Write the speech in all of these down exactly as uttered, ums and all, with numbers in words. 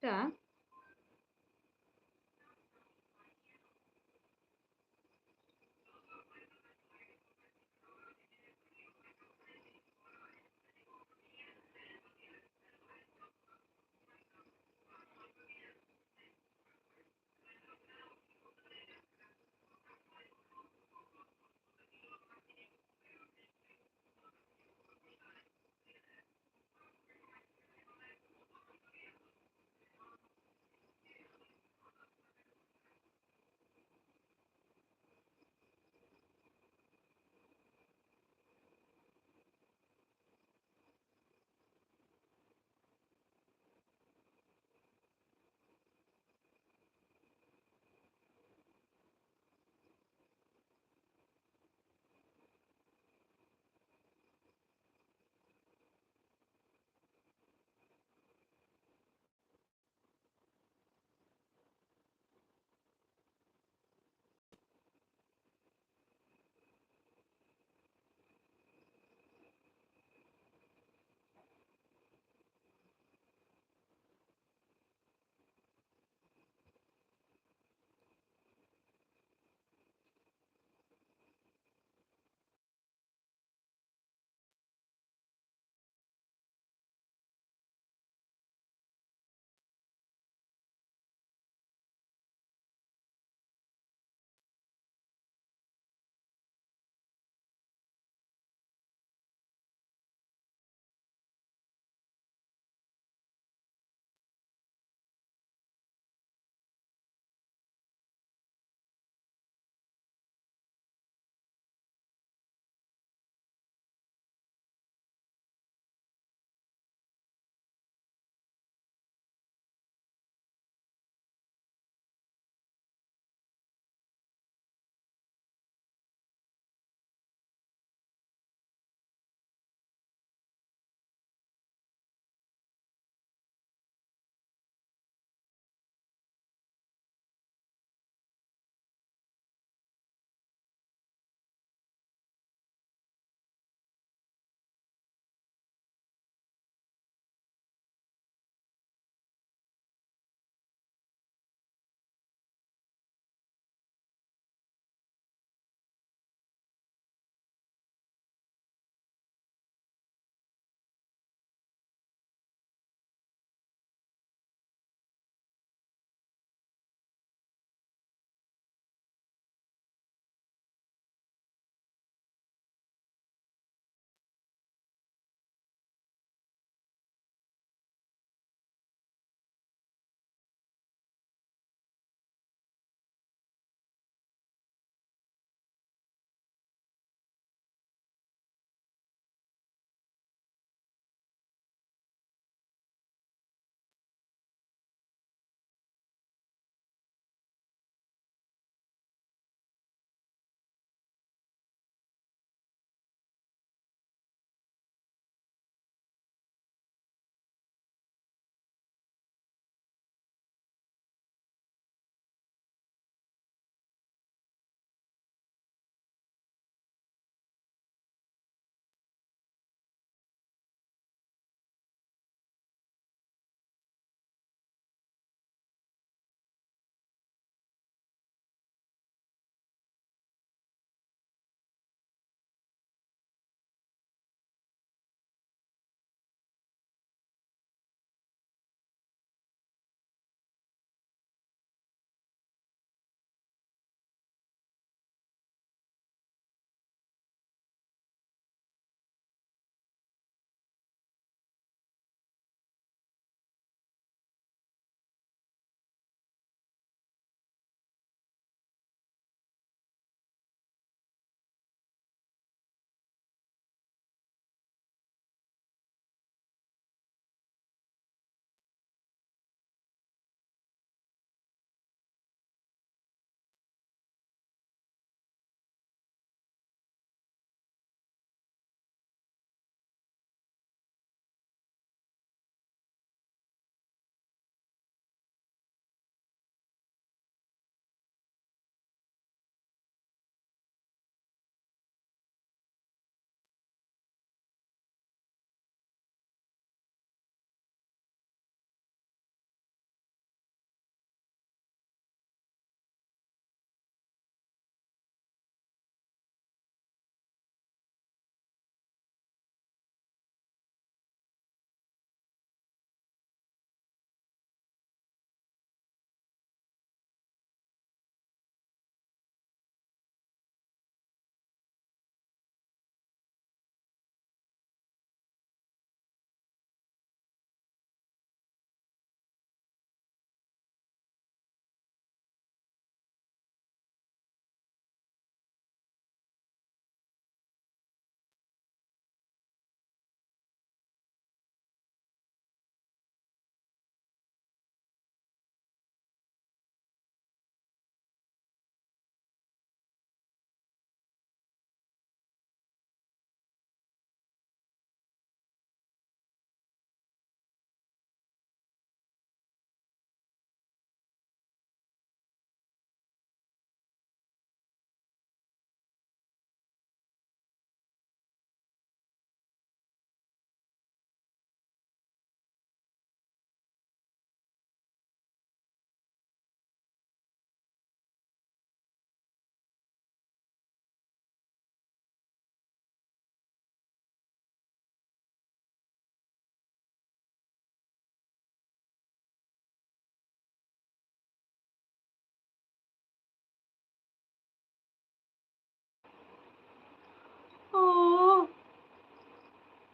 ta.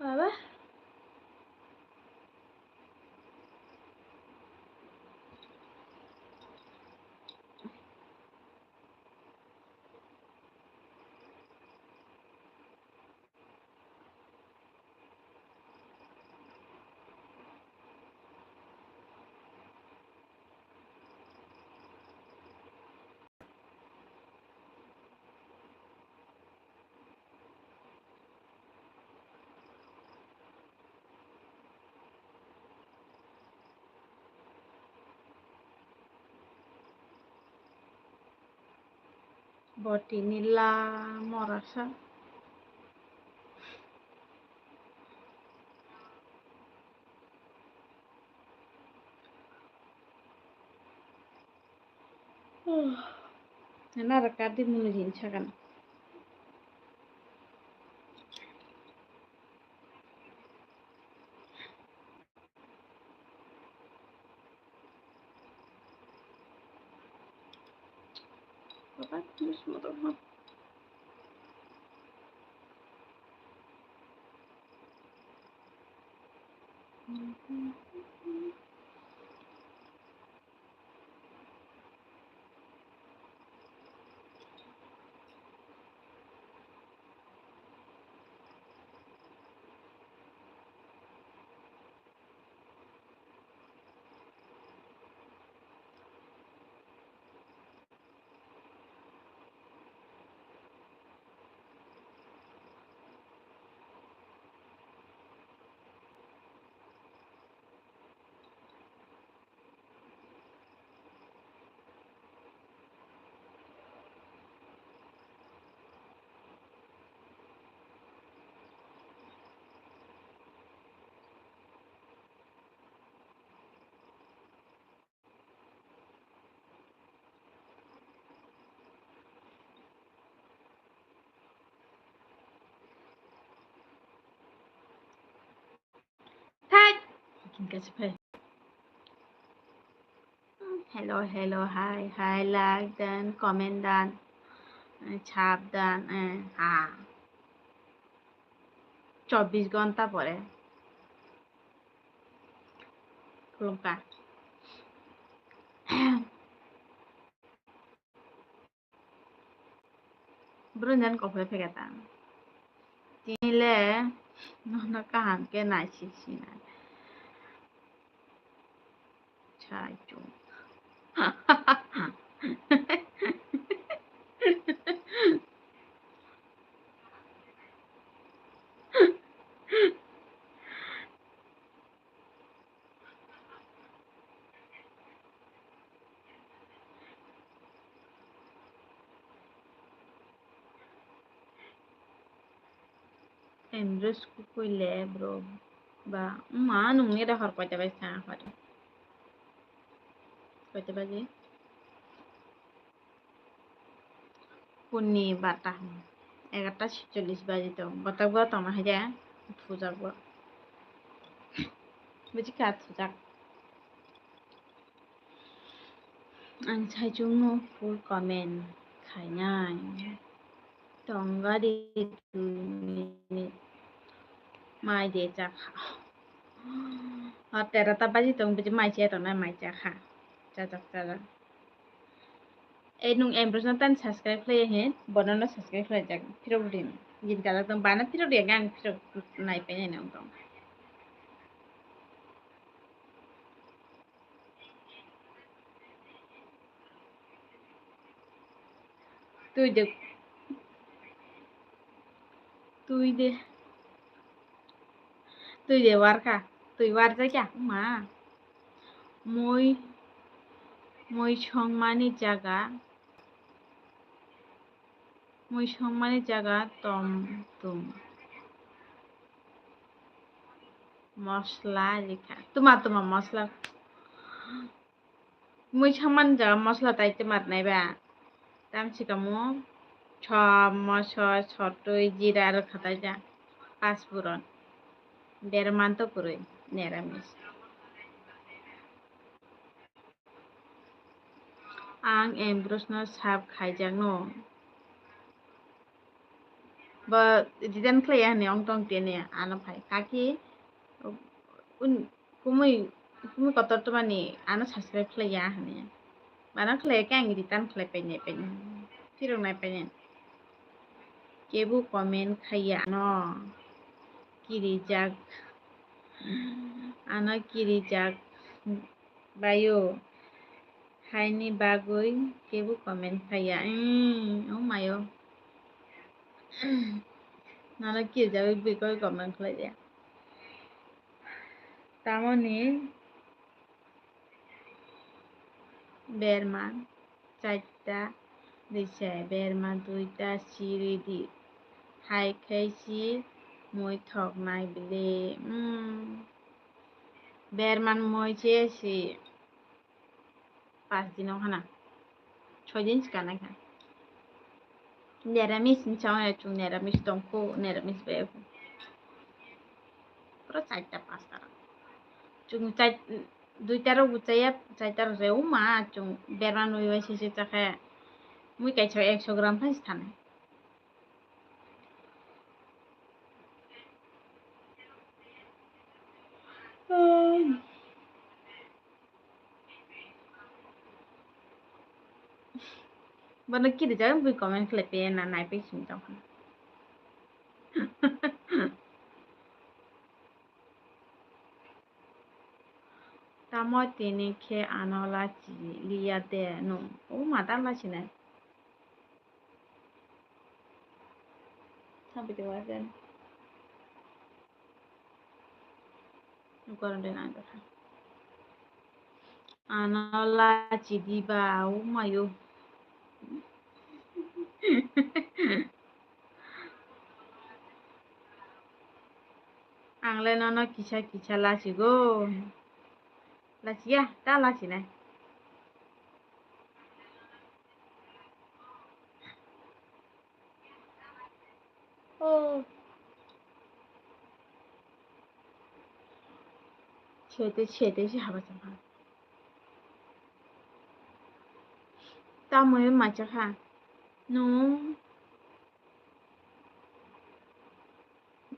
Baba. Botini la morasa. Nara kadi munu jin sakan. Baba, tulis motor, ha. Thai. Hingke se phai. Hello, hello, hi, hi, like dan, comment dan, eh, chap dan, eh, ha. Chobbish ghonta pore. Khulumkha. Bwrwi jan kok phai phai kha ta. Tini le nono kaham khe naisik sinai. Chaichung. Embrace kukui le bro ba ma nungni rehor koita bai sa hor koita baji. Puni bata egarta sitchollis baji tong, gotak bo tongma hai de thujak bo. Buji kha thujak. Ang saichung no full comment khainai. Tongga di dui minute. Mai de chakha. O tera ta baji tong buji mai che tong na mai chakha. Chajak chajak. Ei nung Ambrose no tan subscribe khlai he, bono no subscribe khlai jak, phirok rin. Jin kajak tong bana phirok ri ang phirok nai pe nai nang tong. Twi de. Twi de. Twi de warkha. Twi warjakya ma. Mui, mui songmani jaga. Mui songmani jaga tom tum. Mosla rikha. Tuma tuma mosla. Mui songmani jaga mosla tai tuma rwnai ba. Tam sikamo chom, moso, sotwi, jira rwkha tai ja. Paspuron. Bermanto kwrwi. Neramis. Ang Ambrose no sap khaijak no. Bo return khlaiya hwnwi ong tong tini ano phai. Kaki, un-, kumui, kumui kotor twmani ano subscribe khlaiya hwnwi. Mano khlaiya khe ang return khlai painai painai. Phirok nai painai. Kebo comment khaiya ano kirijak. Ano kirijak bayo. Haini bagwi kebo comment khaiya. Hmm, oh mayo. Nano kirijagwi bikoi comment khlaiya. Tamoni berma charta risa, berma duita si ridi. Hai khe si mui thoknai bili. Hmm. Berman mui se si. Pas din wngkha na. Choi din se kanai kha. Neramis hinwi sa manya chwng neramis tongkho, neramis bai kho. Pura charta pasta rok. Chwng char-, duita rok bo chaya, charta rok chaya. Uma chwng berma nwi bai se se chakha. Mui kaisa ekso gram phai se thanai. Bono kirijak bui comment khlai pe na nai pe sing tong. Tamo tini khe ano lachi liya de nung. O mata lachi nai. Sabi de wajan. Goron de nang kha. Ano lachi diba, o mayo. Ang le nono kisa kisa lachigo. Lachiya, ta lachinai. Oh. Chete, chete, si haba chama. Tamoi macha kha. Nung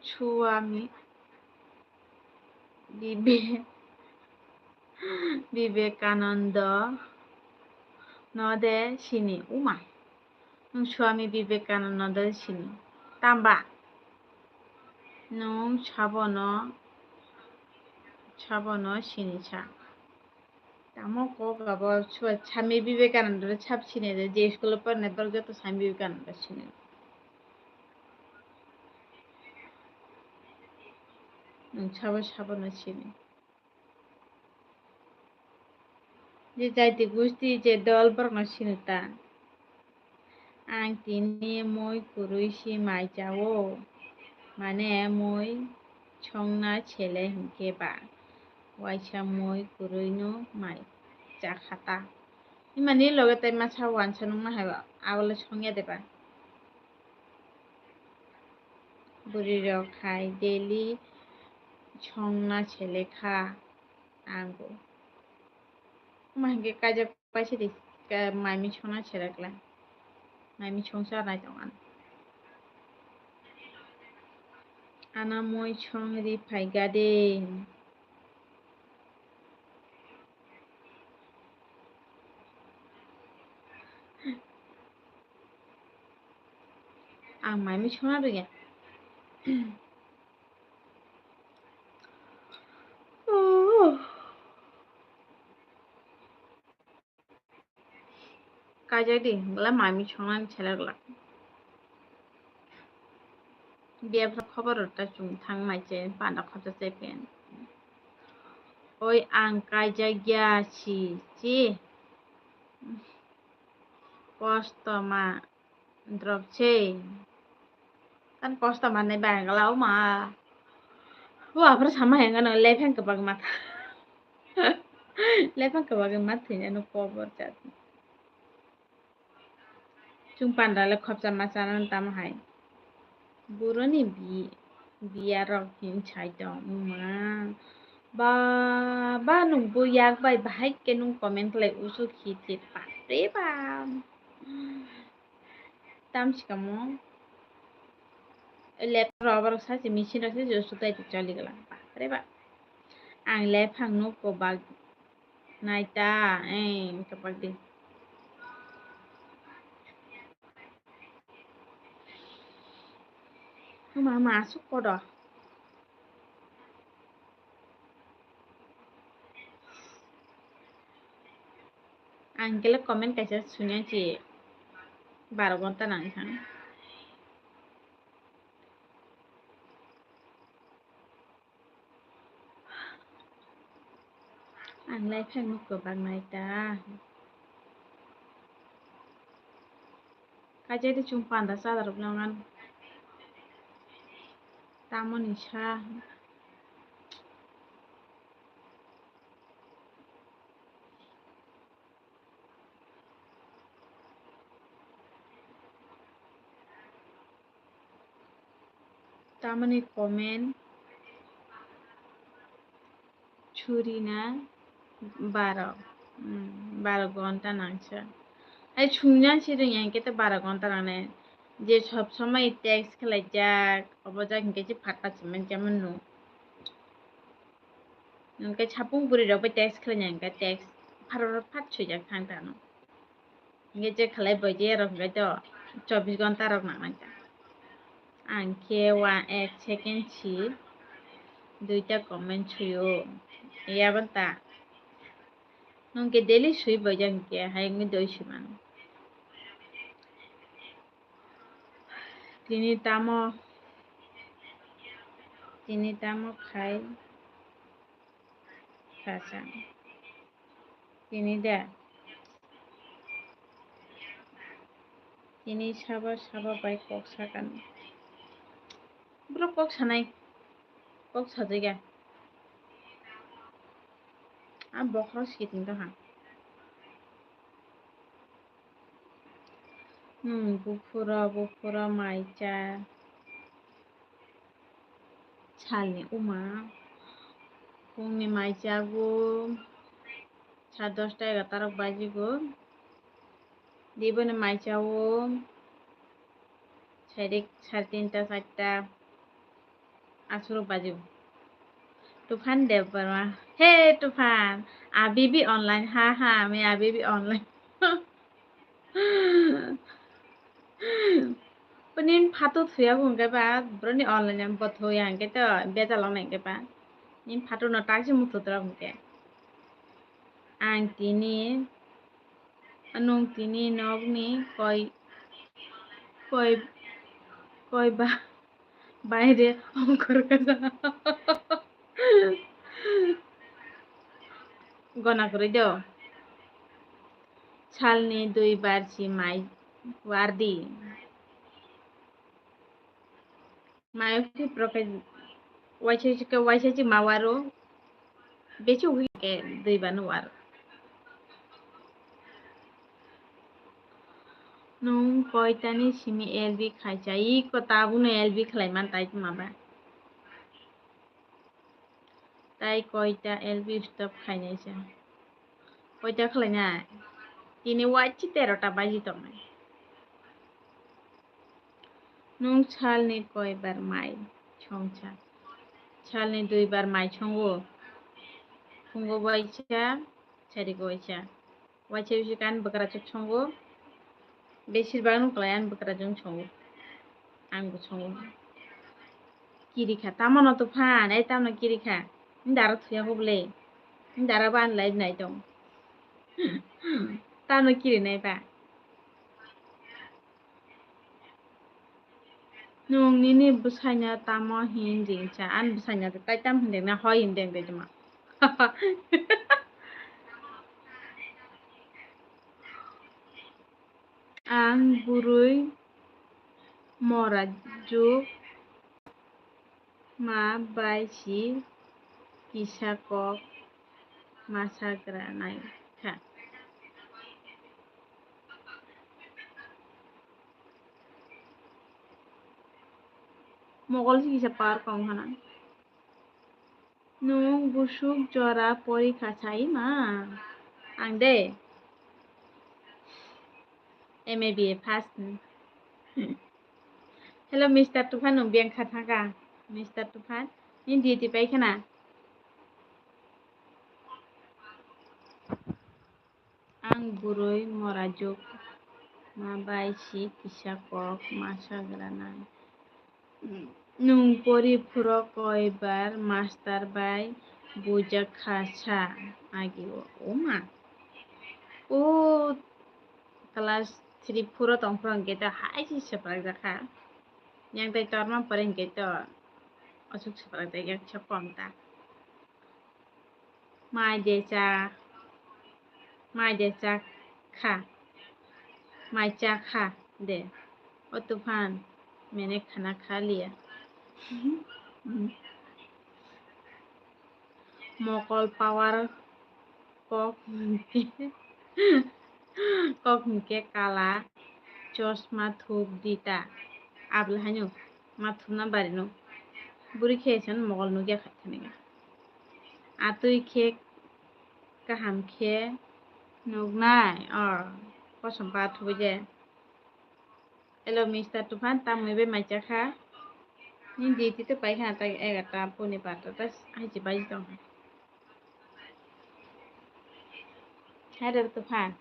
Swami Bibe-, Bibekananda no de sini uma. Nwng Swami Bibekananda no de sini. Tamba nwng sabono, sabono sini sa. Tamo kok abo sua Swami Vivekananda sab sini de, je school o pornai borok joto Swami Vivekananda sini. Nwng sabo sabono sini. Je jaiti gusti je dol borokno sini ta. Ang tini mui kwrwi si mai chao, mane mui songna sele hinkhe ba waisa mui kwrwi no mai cha kha ta. Imani loge tai masa wansa nungma hai ba, abole songya de ba. Bwrwi rok hai daily songna sele kha ang bo. Omo hinkhe kaijak paisa di, ka-, maimi songna sele kla. Maimi songsa nai tong ano. Ana mui song ri phai ga de. Ang maimi songna rwya. Kaijak di, bwla maimi songnani selek glak. Biyapra khobor rwta chwng thang mai se panda khopsa se pen. Oi ang kaijak ya si, si. Kosto ma. Drop se. Tan kosto manai bagla o ma. O aphra sama hengano lepheng kebak matha. Lepheng kebak ma thwina no kobor jat. Chwng panda le khopsa ma chana tamo hai. Buroni bi-, biya rok hin chai tong ma. Ba, ba nung bo yak bai bahai ke nung comment khlai usuk hi thit bapre bap. Tamsi kamo. Laptop rok, oborok sachi machine rok se joto sutai choli gala. Bapre bap. Ang le phang nuk ko bak nai ta, eh, kapak di. Tuma ma asuk kodo. Ang kele comment kaisa sunya chi baro gonta nang kha. Ang lai phai nuk kwbang nai ta. Kaisa de chwng panda chadar rok nang tamoni sa. Tamoni comment churi na baro, mm, baro gonta nangsa. Ai chungya si rwngya hwnkhe to baro gonta nangnai. Je sob somoi text khlaijak, obo jak hwnkhe se phatta se man jemon no. Hwnkhe sapung bwrwi rok bai text khlaina hwnkhe text pharo phat swijak thang tano. Hingke je khalai bo je rok hingke to chobbish gonta rok nang nang kha. Ang khe wa ek second si duita comment suyo. Yabon ta. Nwng khe daily sui bo je hingke hai wngwi doi si mano. Tini tamo, tini tamo khai kha sa. Tini da. Tini sabo sabo bai kok sakani. Borok kok sanai. Kok sajaiga. A bokhorok sikiting tongkha. Hmm, buphuro, buphuro mai cha. Salni uma. Phungni mai chago. Sa dosta egarta rok bajigo. Diboni mai chao. Sairik sare tinta, charta. Aswrwng baji. Tufan Debbarma. Hey, Tufan. Abi bhi online. Ha, ha, ami abi bhi online. Nini photo thuya bo hwnkhe ba, boroni online bo thuya hwnkhe to bejal wngnai hwnkhe ba. Nini photo no tak se muthutwrwk hwnkhe. Ang tini, nwng tini nokni koi, koi, koi ba. Baire ongkhor kaisa. Gona kwrwi do. Salni dui bar si mai wardi. Mai khi prokai waisa waisa si ma waro. Besi ugwi ke dui bano war. Nwng koitani simi L B khaisa, iko tabukno L B khlai man tai tma ba? Tai koita L B stop khainai sa? Koita khlainai? Tini wachi tero ta baji tongnai. Nwng salni koi bar mai songsa? Salni dui bar mai songo. Phungo waisa, sari waisa. Waisa bisi kan bwkrajwk songo. Besir bak nwng kwlai ani bwkrajwk songo. Ang bo songo. Kiri kha, tamo no to phan, ei tamo no kiri kha. Nda aro thuya ko bole. Nda aro ban lai nai tong. Tamo no kiri nai ba. Nwng nini bwsaino tamo hin ringsa? Ani bwsaino tai tamo hin ringna hoi hin ring de tuma. Ang bwrwi mora juk ma bai si kisa kok ma sagra nai kha. Mogol si kisa par kong hana. Nwng busuk jora porikha sai ma? Ang de M A B A pass ni. Hello, Mister Tufan, nwng biyang kha thangkha? Mister Tufan, nini duty pai khana? Ang bwrwi mora juk ma bai si kisa kok ma sagra nai. Nwng pori phuru koibar master bai bujak kha sa agi o, o ma. O class three phuru tong phuru hwnkhe to hai se swprak jak kha. Yang tai torma pore hwnkhe to aswk swprak jak yak sa kong ta. Mai de cha, mai de cha kha, mai cha kha de. O Tufan, mene khana kha liya. Mokol power kok hwnkhe, kok hwnkhe kala chosma thuk di ta. Abla haino ma thumna bari no. Buri khe sen mokol nugya kha thani ga. Atwi khe kaham khe nuknai, o kosom pa thubui je. Hello, Mister Tufan, tamni bai mai cha kha? Ni duty to pai khana, ta egarta poni barta ta hai se baji tong kha. Hello, Tufan.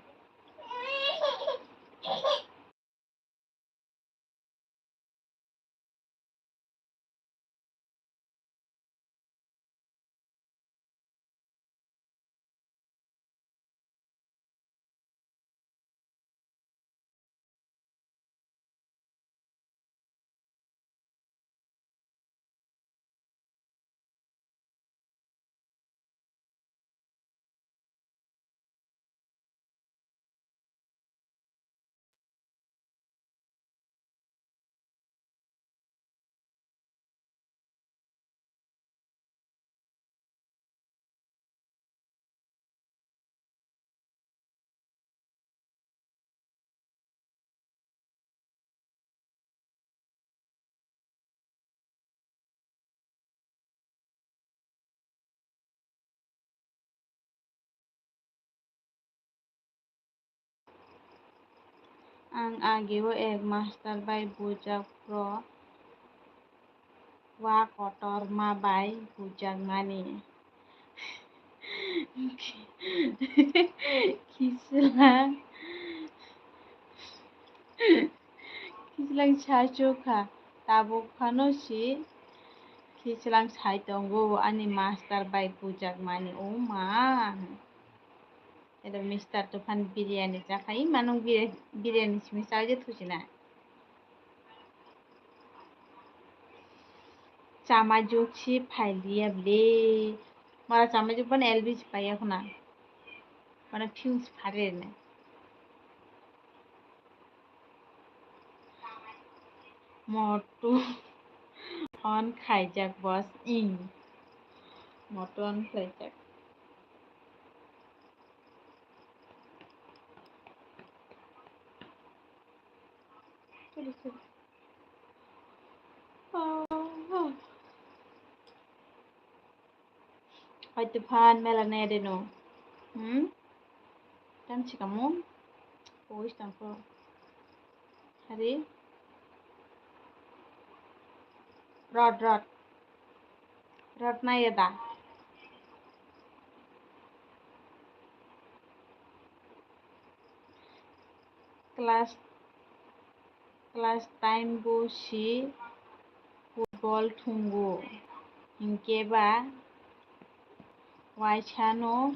Ang agio ek master bai bujak pro wa kotor ma bai bujak mani. Kislang, kislang sa chukha, tabuk phano si kislang sai tongo ani master bai bujak mani, o ma. Edo Mister Tufan biryani chakha, ima nwng biri-, biryani simi chawi je thuchina. Chama juk si phai liya ble. Mara chama juk bana L B si paiya khuna. Bana fuse phare ne. Motu on khaijak boss ing. Motu on khaijak. Hai Tufan mela nai de no. Hmm? Tam chikamu. Poi tang ko. Hari. Rot, rot. Rot nai da. Class, class time bo si football thungo, hinkhe ba waisano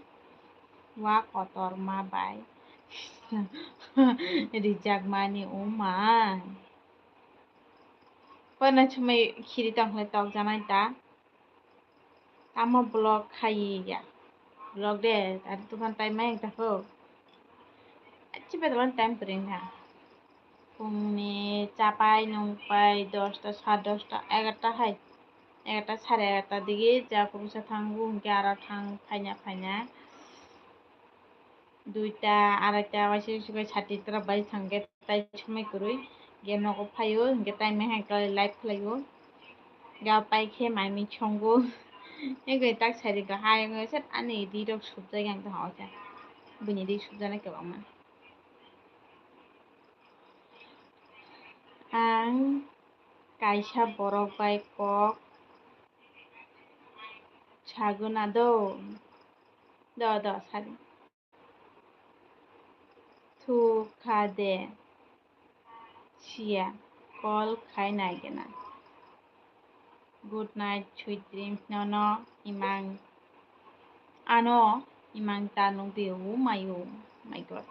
wa kotorma bai rijakmani o ma. Pono chumui khiri tongkhe tokjanai ta. Tamo vlog khai ya. Vlog de, tari tukan time ma yang taho. Achi bedalon time pring ha. Pungni chapai nungpai dosta, sat dosta, egarta hai. Egarta, sare egarta digi ja kurusa thango, hingke aro thang phaina phaina. Duita, araita, waisa sukai sati tora bai thangke tai somai kwrwi. Ge nogo phaio, hingke tai mehai khlai live khlaio. Ga pai khe mai mui songo. Ego tak sari ga hai, ego set ani ri rok subjak yang ta hao cha. Buini ri subjak na kebang ma. Ang Kaisa borok bai kok sagwna do. Do, do, sadi. Thuk kha de. Siya, call khai nai gena. Good night, sweet dreams. Nono imang, ano imang ta nukdi, oh my, oh my God.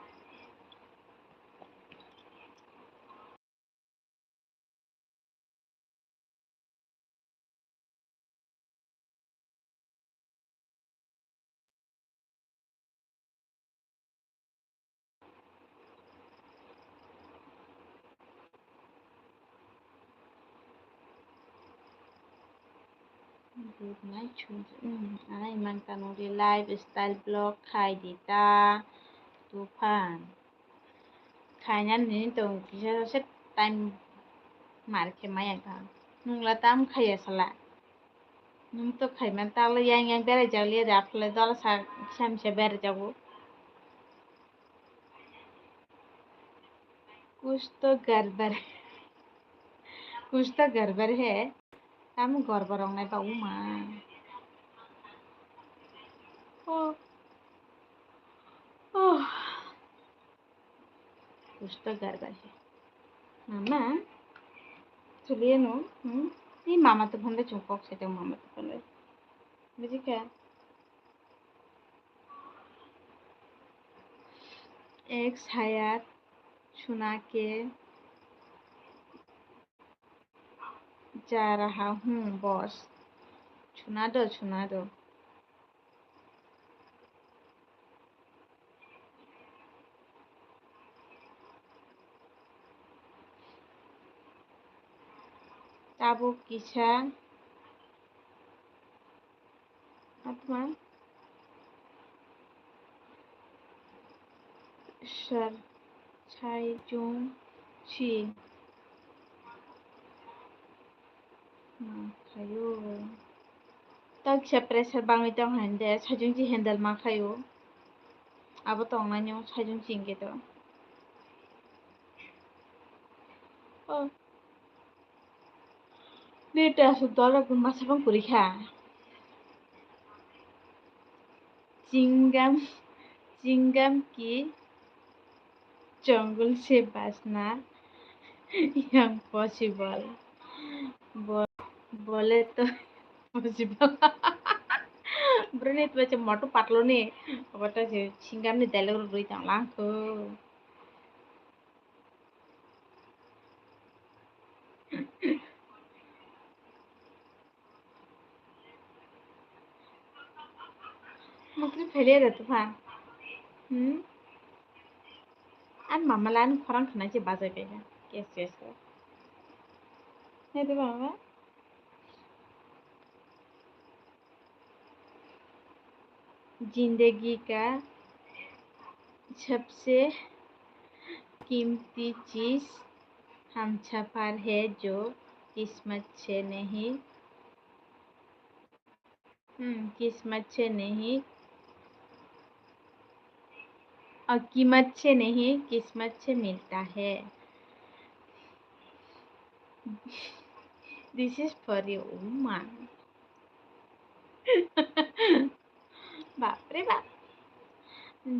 Good night, children. Hmm, ano imang ta nukdi lifestyle vlog khai di ta, Tufan. Khaina nini tong kisa se time mar khe maya kha. Nwng la tam khaiya sala. Nwng to khaima ta la yang yang berai jak liya de aphale dola sa kisa misa berai jago. Kuch to garbar, kuch to garbar hai. Tam gorbar ong nai ba uma. Oh. Oh. Kuch to garbar hai. Mama, chuliye no? Hmm? Ni mama to phone bai chung kok sai tong mama to phone bai. Buji kha? Ek sayad chuna ke ja raha hu boss. Chuna do, chuna do. Tabuk kisa atma sar chai chung chi. Ma khayo. Ta kisa pressure bangwi tong hai de, sajung chi handle ma khayo. Abo tong nai nw sajung chingke to. Oh. Ni ta su dol rok masa bang kuri kha. Chingam, chingam ki jungle se bachna impossible. Bo-, bole to possible. Bro ni tu se moto patlo ni, obo to se chingam ni dialogue rwi tong lang kho. Mukri phele da tu pha. Hmm? An mama lan khorang khna che bajai kai. Yes, yes. Ne tu mama. जिंदगी का सबसे कीमती चीज हमसफर है, जो किस्मत से नहीं, हम्म, किस्मत से नहीं, और कीमत से नहीं, किस्मत से मिलता है। This is for you, Uma. बाप रे बाप।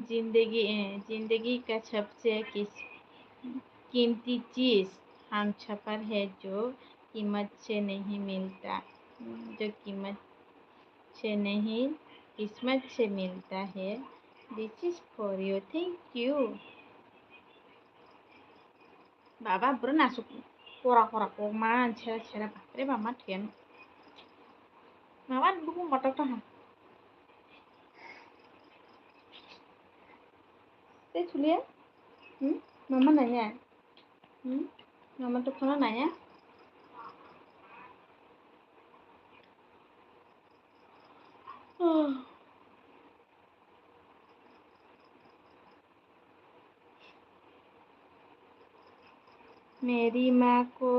जिंदगी, ए, जिंदगी का सबसे किस-, कीमती चीज हमसफर है, जो कीमत से नहीं मिलता, जो कीमत से नहीं, किस्मत से मिलता है। This is for you. Thank you. Baba, bro, nasuk kora kora kok man sera sera, bapre bama thian. Mawan buku motok to ha. Te chulia? Hmm? Mama nanya? Hmm? Mama to phone nanya? Oh. मेरी माँ को,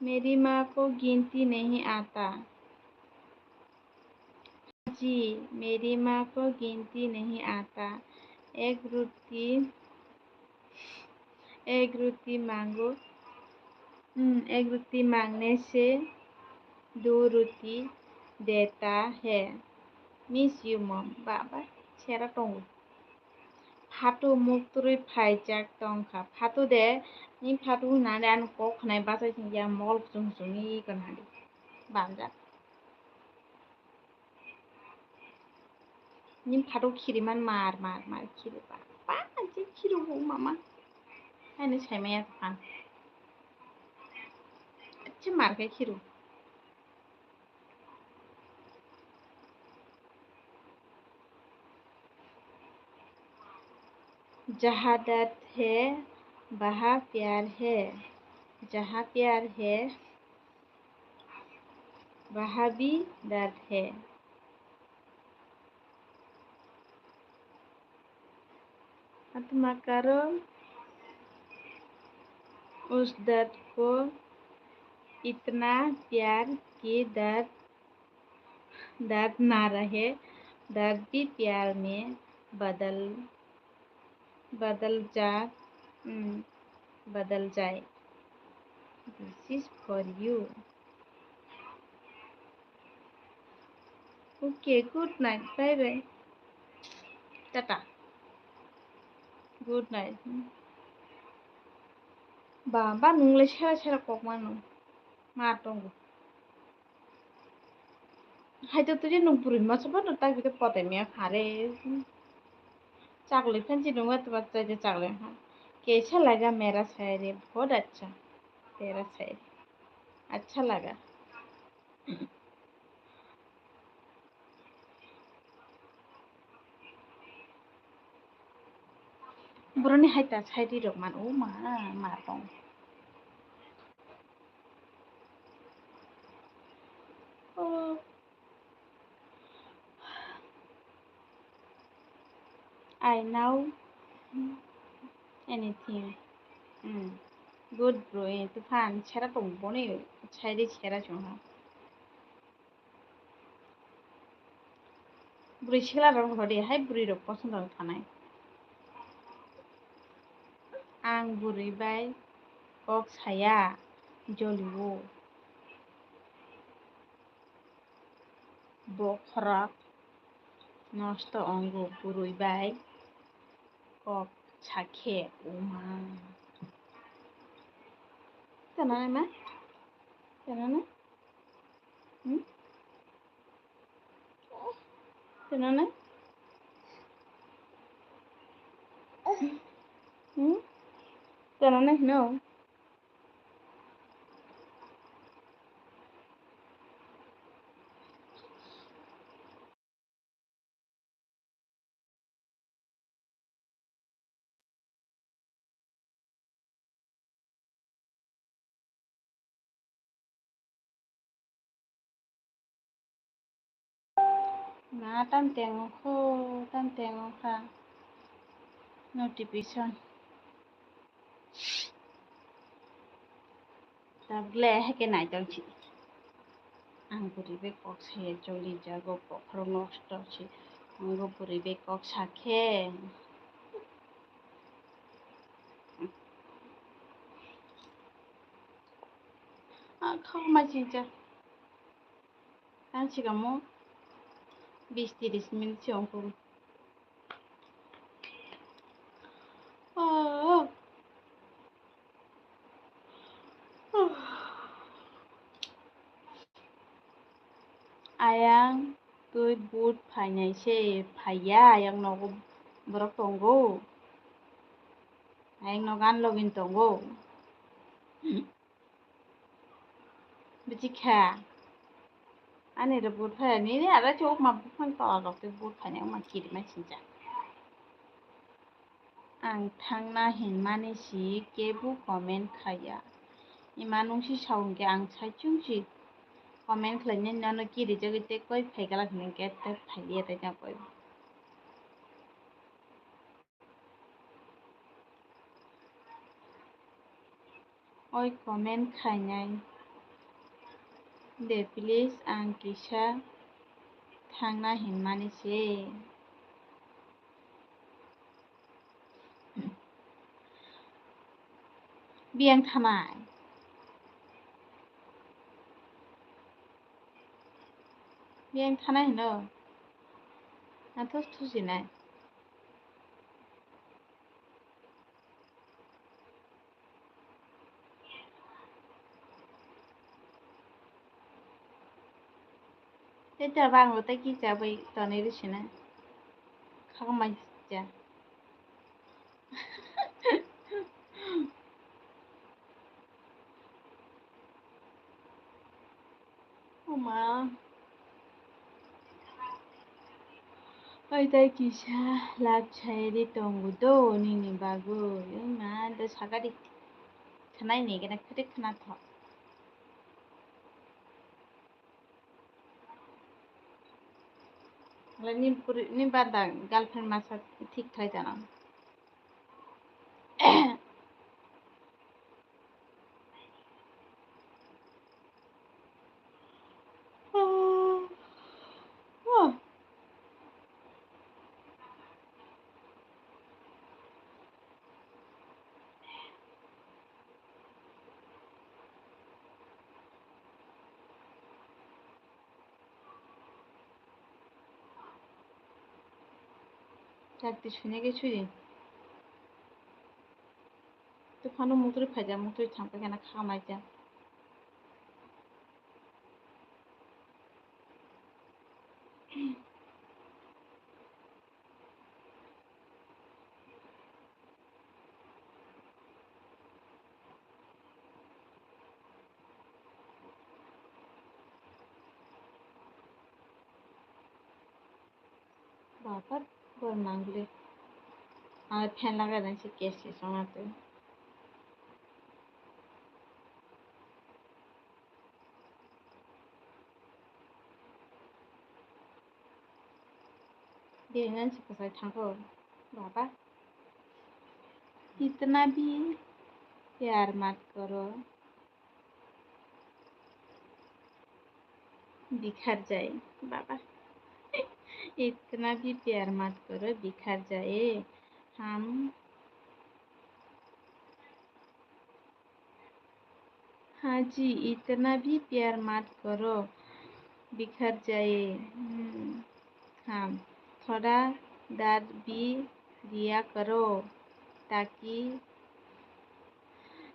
मेरी माँ को गिनती नहीं आता। जी, मेरी माँ को गिनती नहीं आता। एक रोटी, एक रोटी मांगो, Hmm, ek roti mangne se do roti deta hai. Miss you, mom. Baba, sera tongo. Phatu muk twi phaijak tongkha. Phatu de, ni phatu hinani ano kok khnai bachai singya mol kuchung kuchung ni kanadi. Banjak. Ni phato khiriman mar mar mar khiru ba. Ba je khiru bo mama. Ani saimaya khan. Achi mar kai khiru. Jaha dard hai, baha pyar hai. Jaha pyar hai, baha bhi dard hai. Atma karo us dard ko, itna pyar ki dard, dard na rahe, dard bhi pyar mein badal badal ja, hmm, badal jaye. This is for you. Okay, good night. Bye bye. Tata. Good night. Hmm. Ba, ba, nungle sera sera kok mano. Ma tongo. Hai to twi nuk bwrwi masa phano tak bide potai miya khare. Chakli phan chi nunga twa chai de chakli ha. Kaisa laga mera shairi bahut acha. Tera shairi. Acha laga. Boroni hai ta shairi rok man o ma ma tong. Oh. I know anything. Hmm. Good bro, eh, tufan sera tong boni, shairi sera chong ha. Bwrwi sikla rok rw di, hai bwrwi rok poson rok thanai. Ang bwrwi bai kok saya, jolio. Bokhorok nosto ongo bwrwi bai kok sakhe, uma. Tana ma? Tana na? Hmm? Tana na? Hmm? Tana na hino? Na tam teng kho, tam teng kha notification. Tabuk le hai khe naitong si. Ang bwrwi bai kok saya joli jago, bokhorok nosto si. Ang bwrwi bai kok sakhe. Ah, khok ma chincha. Tang sikamo bis tiris minit si ongkuru. Oh. Ayang twi but phainai se phaiya, ayang nogo borok tongo, ayang nogo ani login tongo. Bwchikha. Ani rw but phai, nini ara se ukma buphang tola rok tei but phainai wngma kirima sincha. Ang thangna hinmani si kebo comment khaiya. Ima nung si sao hwnkhe ang saichung si comment khlainai nono kirijagwi tei koi phaigalak hwnkhe tei phaiya tei koi. Oi comment khainai de please, ang kisa thangna hinmani se. Biyang thanai. Yang thanai hino. Ang thus thusinai. Tei ta bang bo tei kisa bai tonwi rw sina. Khakmai cha. Oma. Oi, tei kisa lab chayri tongo do nini bagwi. Oi ma, do sakadi. Khwnai ni gana khwtwi khwnathok. Ni banda girlfriend masa thik thai jana. Chakti suni ke suri. To phano mutri phaija, mutri thang paikha na kha maija. Babat, bor nangli. Ang fan lagai dan si kes si song atu. Dia nan si pasai thangko. Baba. Itna bhi pyar mat karo. बिखर जाए, बाबा। इतना भी प्यार मत करो, बिखर जाए। हम, हाँ जी, इतना भी प्यार मत करो, बिखर जाए। हम्म। हाँ, थोड़ा दर्द भी दिया करो, ताकि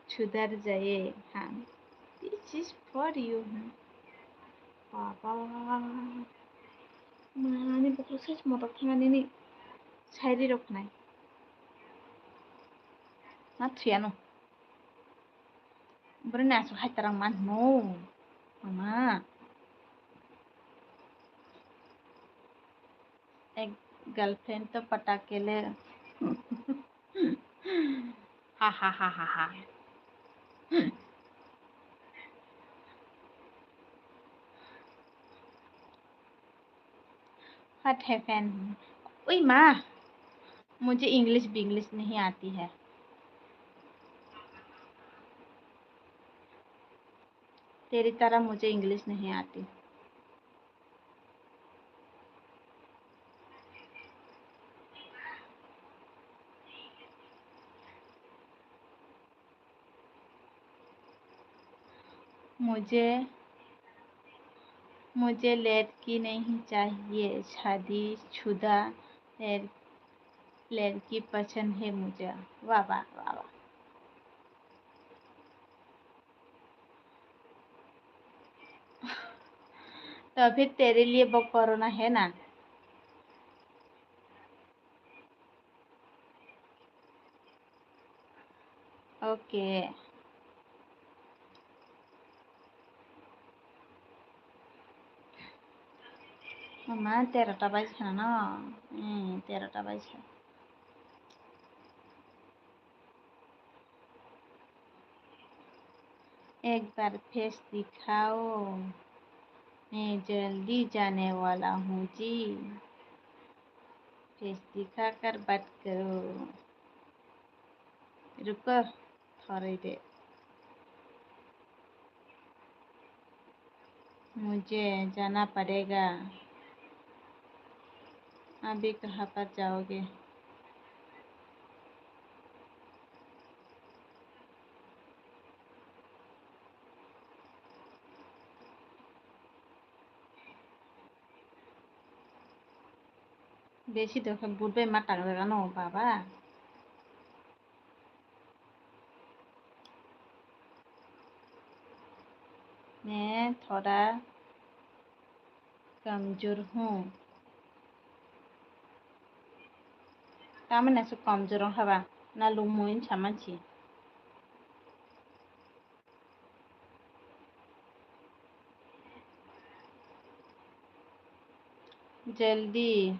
छुधर जाए। हाँ, this is for you. Baba, mani bukhuk size motok thangani ni sairi rok khnai. Na thuyano. Bwrwini aswk hai twrwng man hino, mama. Ek girlfriend to pata ke le. Ha, ha, ha, ha, ha. What happened? Ui ma, mujhe English Binglish nahi aati hai. Teri tarah mujhe English nahi aati. मुझे, मुझे लड़की नहीं चाहिए, शादीशुदा लड़-, लड़की पसंद है मुझे। वाह, वाह, वाह, वाह। तो फिर तेरे लिए वो कोरोना है ना? Okay. Mama, terota baji khana no? Hmm, terota baji. एक बार फेस दिखाओ, मैं जल्दी जाने वाला हूँ जी। फेस दिखाकर बात करो। रुको, थोड़ी देर। मुझे जाना पड़ेगा। अभी कहाँ पर जाओगे? Besi dokhe but bai ma tangjak ano baba. मैं थोड़ा कमजोर हूँ। Tamani aswk komjor wngkha ba? Na lungmung wngwi samansi. जल्दी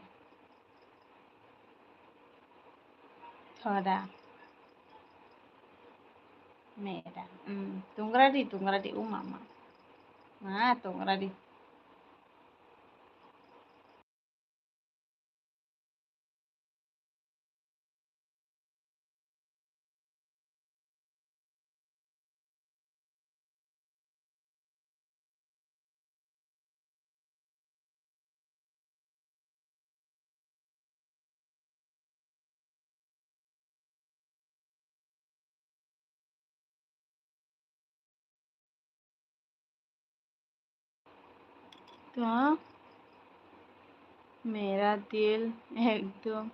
थोड़ा मेरा, hmm, tungra di, tungra di, o mama. Ma, tungra di. तो मेरा दिल एकदम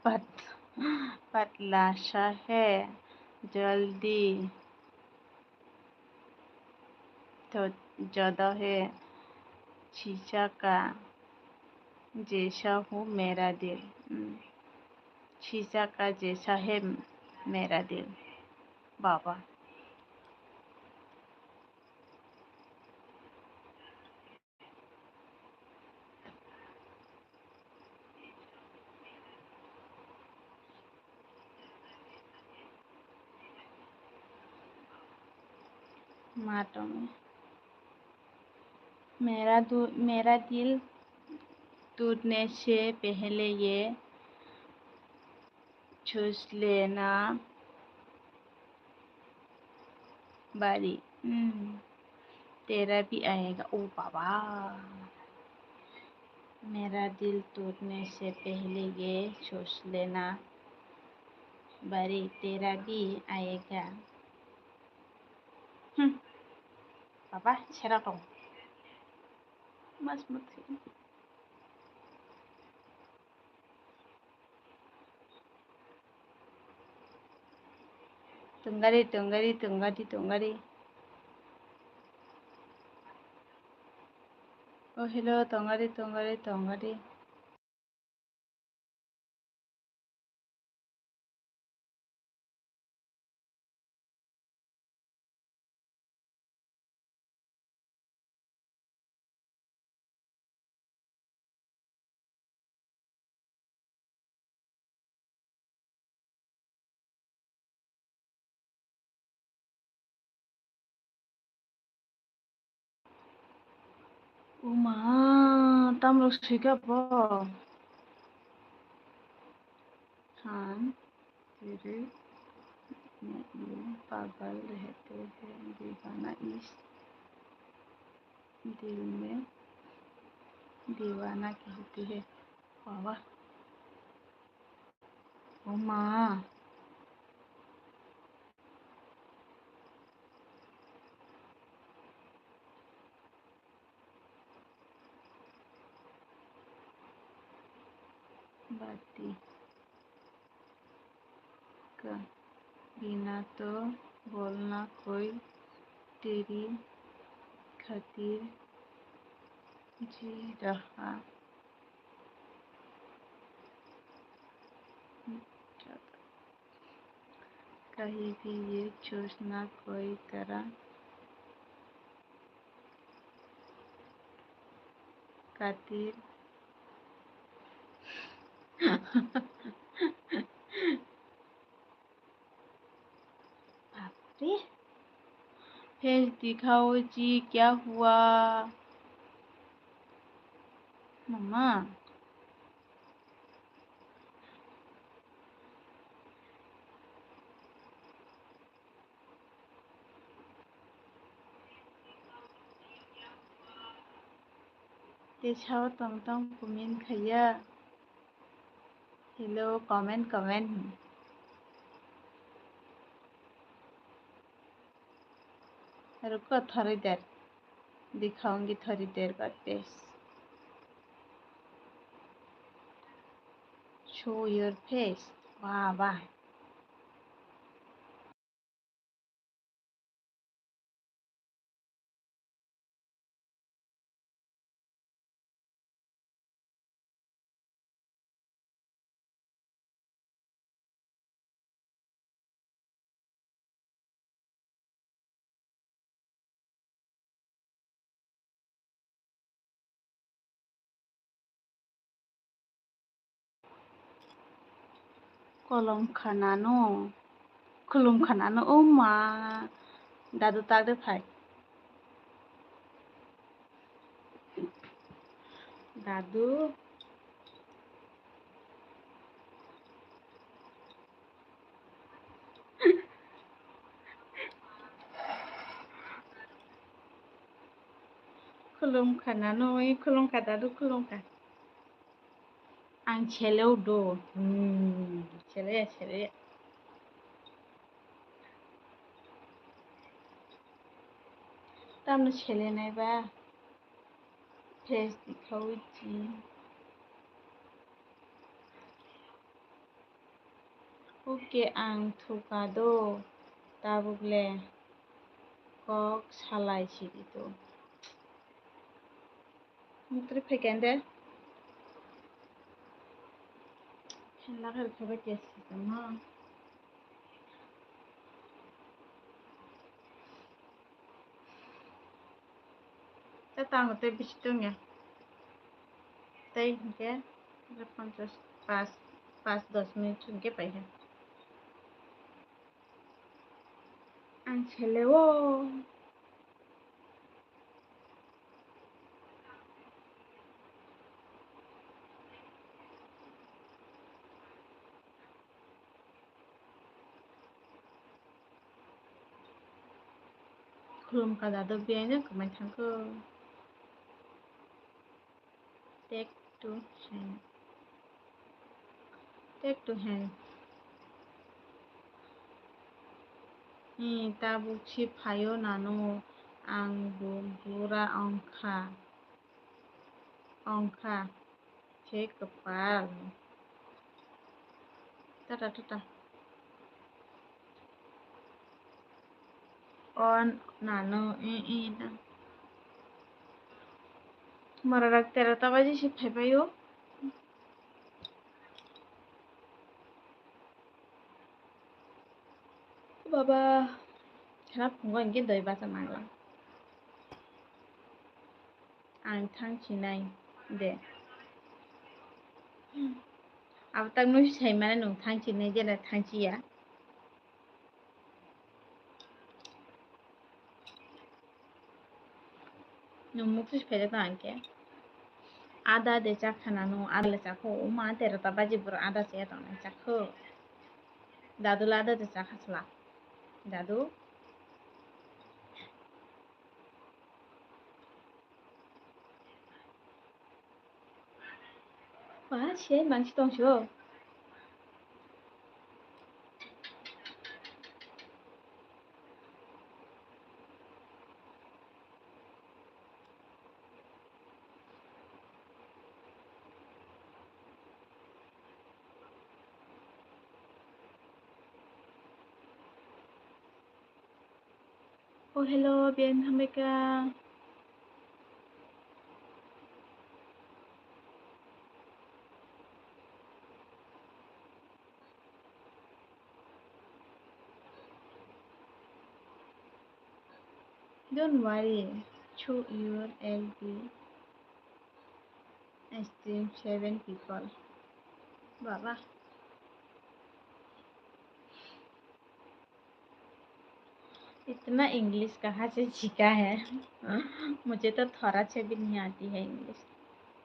पत-, पतला सा है, जल्दी तो ज्यादा है, शीशा का जैसा हूँ मेरा दिल। हम्म। शीशा का जैसा है मेरा दिल। बाबा। Ma tongo. मेरा दु-, मेरा दिल टूटने से पहले ये सोच लेना बारी, हम्म, तेरा भी आएगा। ओ बाबा, मेरा दिल टूटने से पहले ये सोच लेना बारी, तेरा भी आएगा। Hmm. Baba, sera tong. Mas mutsi. Tungari, tungari, tungari, tungari. Oh, hello, tungari, tungari, tungari. Uma, tamrok swika bo. Han, tiri, ne, ye, pagal rehte hai, divana is, dil mein, divana kehte hai, baba. Uma. बाती का बिना तो बोलना कोई तेरी खातिर जी रहा। कहीं भी ये सोचना कोई तेरा खातिर। बाप रे। फेस दिखाओ जी, क्या हुआ? मम्मा। Te sao tong tong comment khaiya. Hello, comment, comment. Ruko, thori der. Dikhaungi thori der ba tes. show your face. Ba ba. Kolom khanano, khulum khanano, o ma, dadu tak de phai. Dadu. Khulumkha nanu, khulumkha dadu, khulumkha. Ang seleo do. Hmm, seleya, seleya. Tamno selenai ba? Face dikhawi di. Oke, ang thuka do, tabuk le kok salai sidi do. Mukri phaikande. Khenla khe kheba test system ha. Ta tango tei bisi tongya. Tei hinkhe ponchas pas, pas dos minute hinkhe paikha. Ang seleo. Khulumkha dadu, biyang jang kwmai thangkho. Take two hand. Take two hand. Ni tabuk si phaio nanu, ang bo bura ongkha. Ongkha. Se kwpal. Tata, tata. O nano, e, e, na. Mora rak tera ta baji si phai bai o. Baba, khana phungo hinkhe doi bacha nangla. Ang thang sinai de. Abo tak nung sai mane nung thang sinai de na thang siya. Nung muk sis phaijak tong ang khe. Ada de chakha na nung, ada le chakho. Uma tera ta baji bwrwi ada se tong nai chakho. Dadu le ada de chakha sla. Dadu. Ba, se mangsi tong so. Oh, hello, biyang hambai kha. Don't worry, show your L B. I stream seven people. Baba. इतना इंग्लिश कहाँ से सीखा है? मुझे तो थोड़ा से भी नहीं आती है इंग्लिश,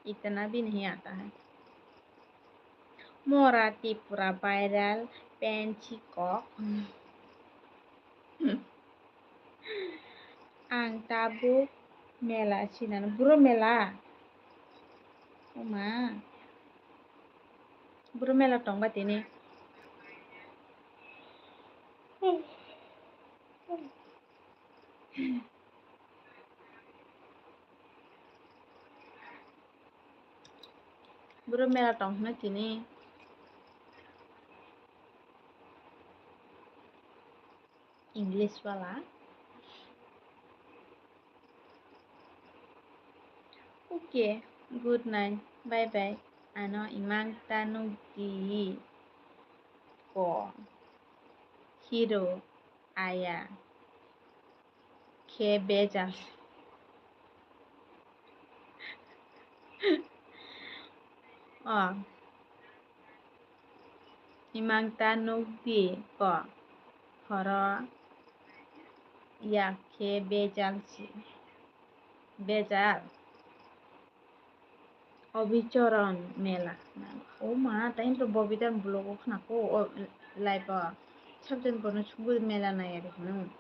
इतना भी नहीं आता है। Mora Tripura viral pensi kok. Ang tabuk mela sinano, buro mela. Oma. Buro mela tongba tini. Buro mela tong hwnwi tini. English wala. Okay, good night, bye bye. Ano imang ta nuk di ko. Hero, aya. Khe bejal. Oh. Imang ta nuk di ko. Horo ya khe bejal si. Bejal. Obichoron mela. O ma, tai to Bobita vlog o khna ko, o live o. Sabjani bono subu mela nai ri hwnwi.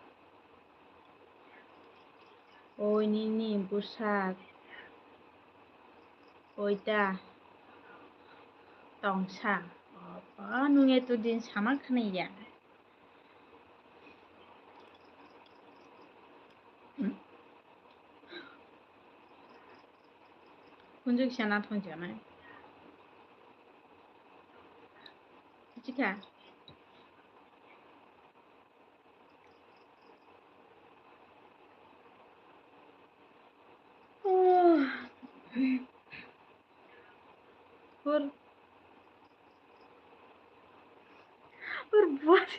Oi nini bwsak. Oi ta. Tongsa. Obo nung eto din sama khna ya. Kunjuk sana thong jana. Chika. Hur. Hur buat.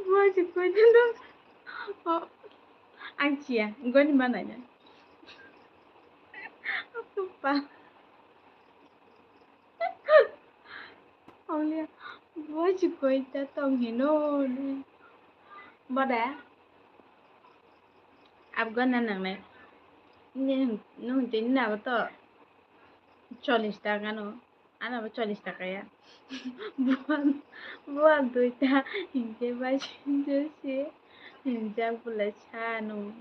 Buat si koi dulu. Oh, ang cia, gua ni mana ya? Apa pa? Aulia, bo chikoi ta tong hino. Boda. Abgana nangnai. Nung tini nabo to chollish taka no. Ano bo chollish taka ya. Buat, buat duita. Hinkhe bai sinjo se. Hinjak bwlai sa nung.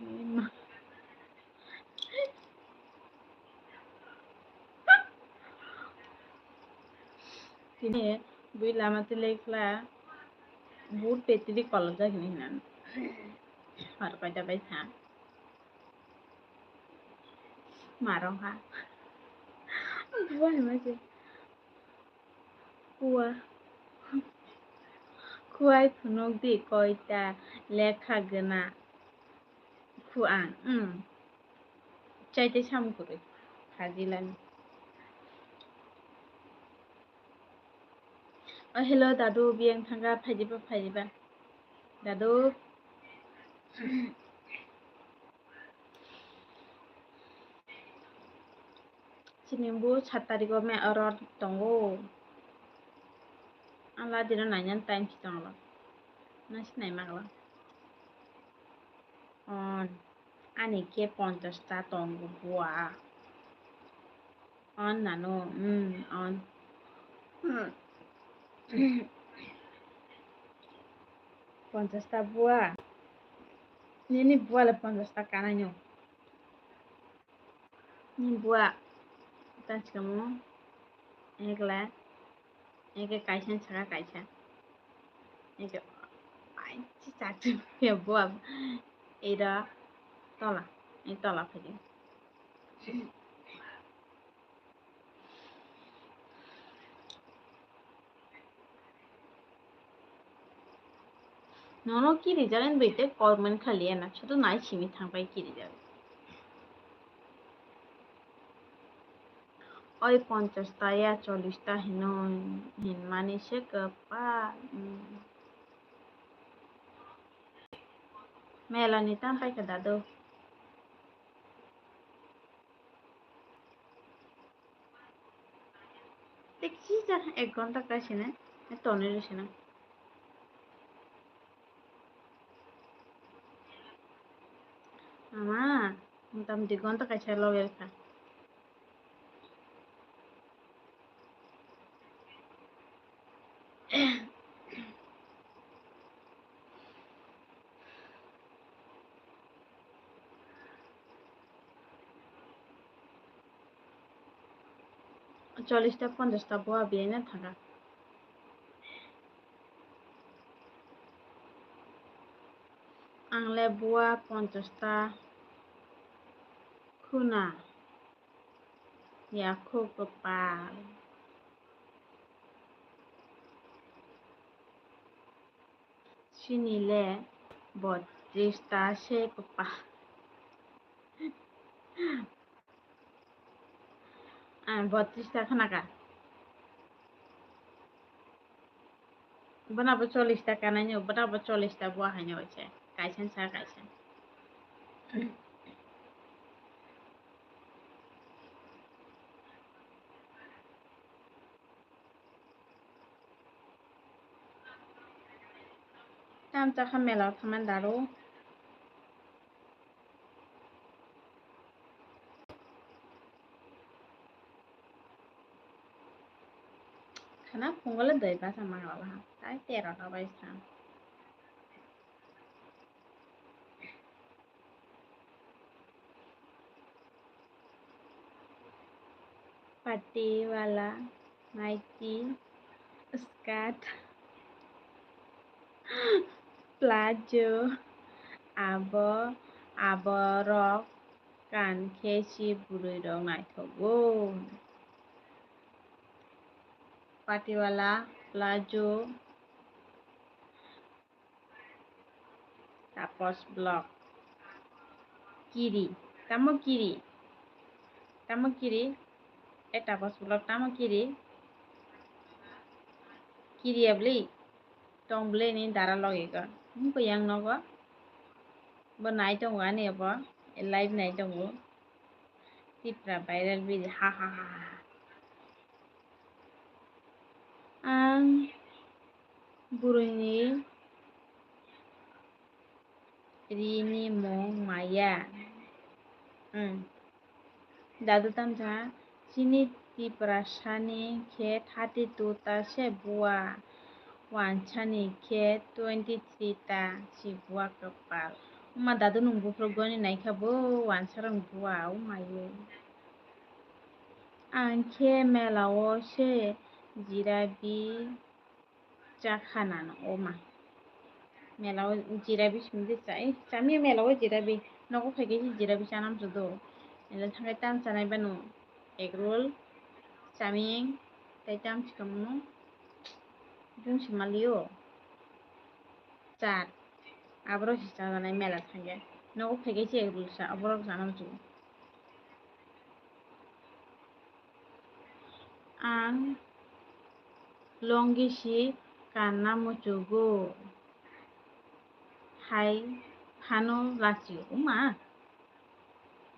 Tini bui lama twi lekla, but petri kolok jak hinwi hinani. Ar kaida bai sa. Marong ha. Buai ma se. Kua. Kuai phunuk di koita lekha gana. Khu ang, um. Chai tei samung kwrwi. Khajilani. Oh, hello, dadu, biyang thangka, phaidiba, phaidiba. Dadu. Chini bo sat tarikh o me oro tongo. Ang ladino nainani time si tonglo. Nang si nai maglo. On. Ani khe ponchash ta tongo bua. On nano, mm, on. Ponchash ta bua. Nini bua le ponchash ta kanai no. Ni bua tanchikamo ekla, eke kaisa saka kaisa, eke ai chi chak chi ya bua, eda tola, e tola phai. Nono ki rijak ani bai tei comment khaliya na, sudu nai simi thang bai ki rijak. Oi ponchash ta ya chollish ta hino hinmani se kwpal. Meloni tam pai kha dadu. Tik sisa ek ghonta kai sene, toni rw sene. Ama, motamoti ghonta kaisa logi rwkha. Chollish ta ponchash ta bua biyai na thaka. Ang le bua ponchash ta khuna, yakho kwpal. Chini le botris ta se kwpal. Ah, botris ta khna ka. Bana bo chollish ta kanai no, bana bo chollish ta bo hai no se. Kaisa sa kaisa. Tam chakha mela thaman daro. Khana phungo le doi basa mangla ba. Tai tero ta bai sa. Patiwala, naiti, skirt, plazo, abo, aborok kan khe si bwrwirok naithogo. Patiwala, plazo, Tapos vlog. Kiri. Tamo kiri? Tamo kiri? E Tapos vlog tamo kiri? Kiri abli? Tong bwlwi ni dara logi go. Nung ko yang nogo? Bo nai tongo ani bo. E live nai tongo. Tipra viral video. Ha ha ha ha. Ang bwrwini rini mung maya. Hmm. Dadu tamsa chini Tiprasani khe thirty two ta se bua, wansani khe twenty three ta si bua kwpal. Wngma dadu nwng buphuru goni naikha bo wansa rok bua wngmayo. Ang khe mela o se jirabi chakha nano o ma. Mela o jirabi simi de chai. Chami mela o jirabi. Nogo phaikhe se jirabi chanam chudo. Mela thangkhe tam chanai bano. Egg roll, chami, tei tam chikamo. Jung si malio. Chat. Aborok si chajanai mela thangkhe. Nogo phaikhe se egg roll sa, aborok chanam chudo. Ang longi si kanna muchugo, hai phano lachio. Wngma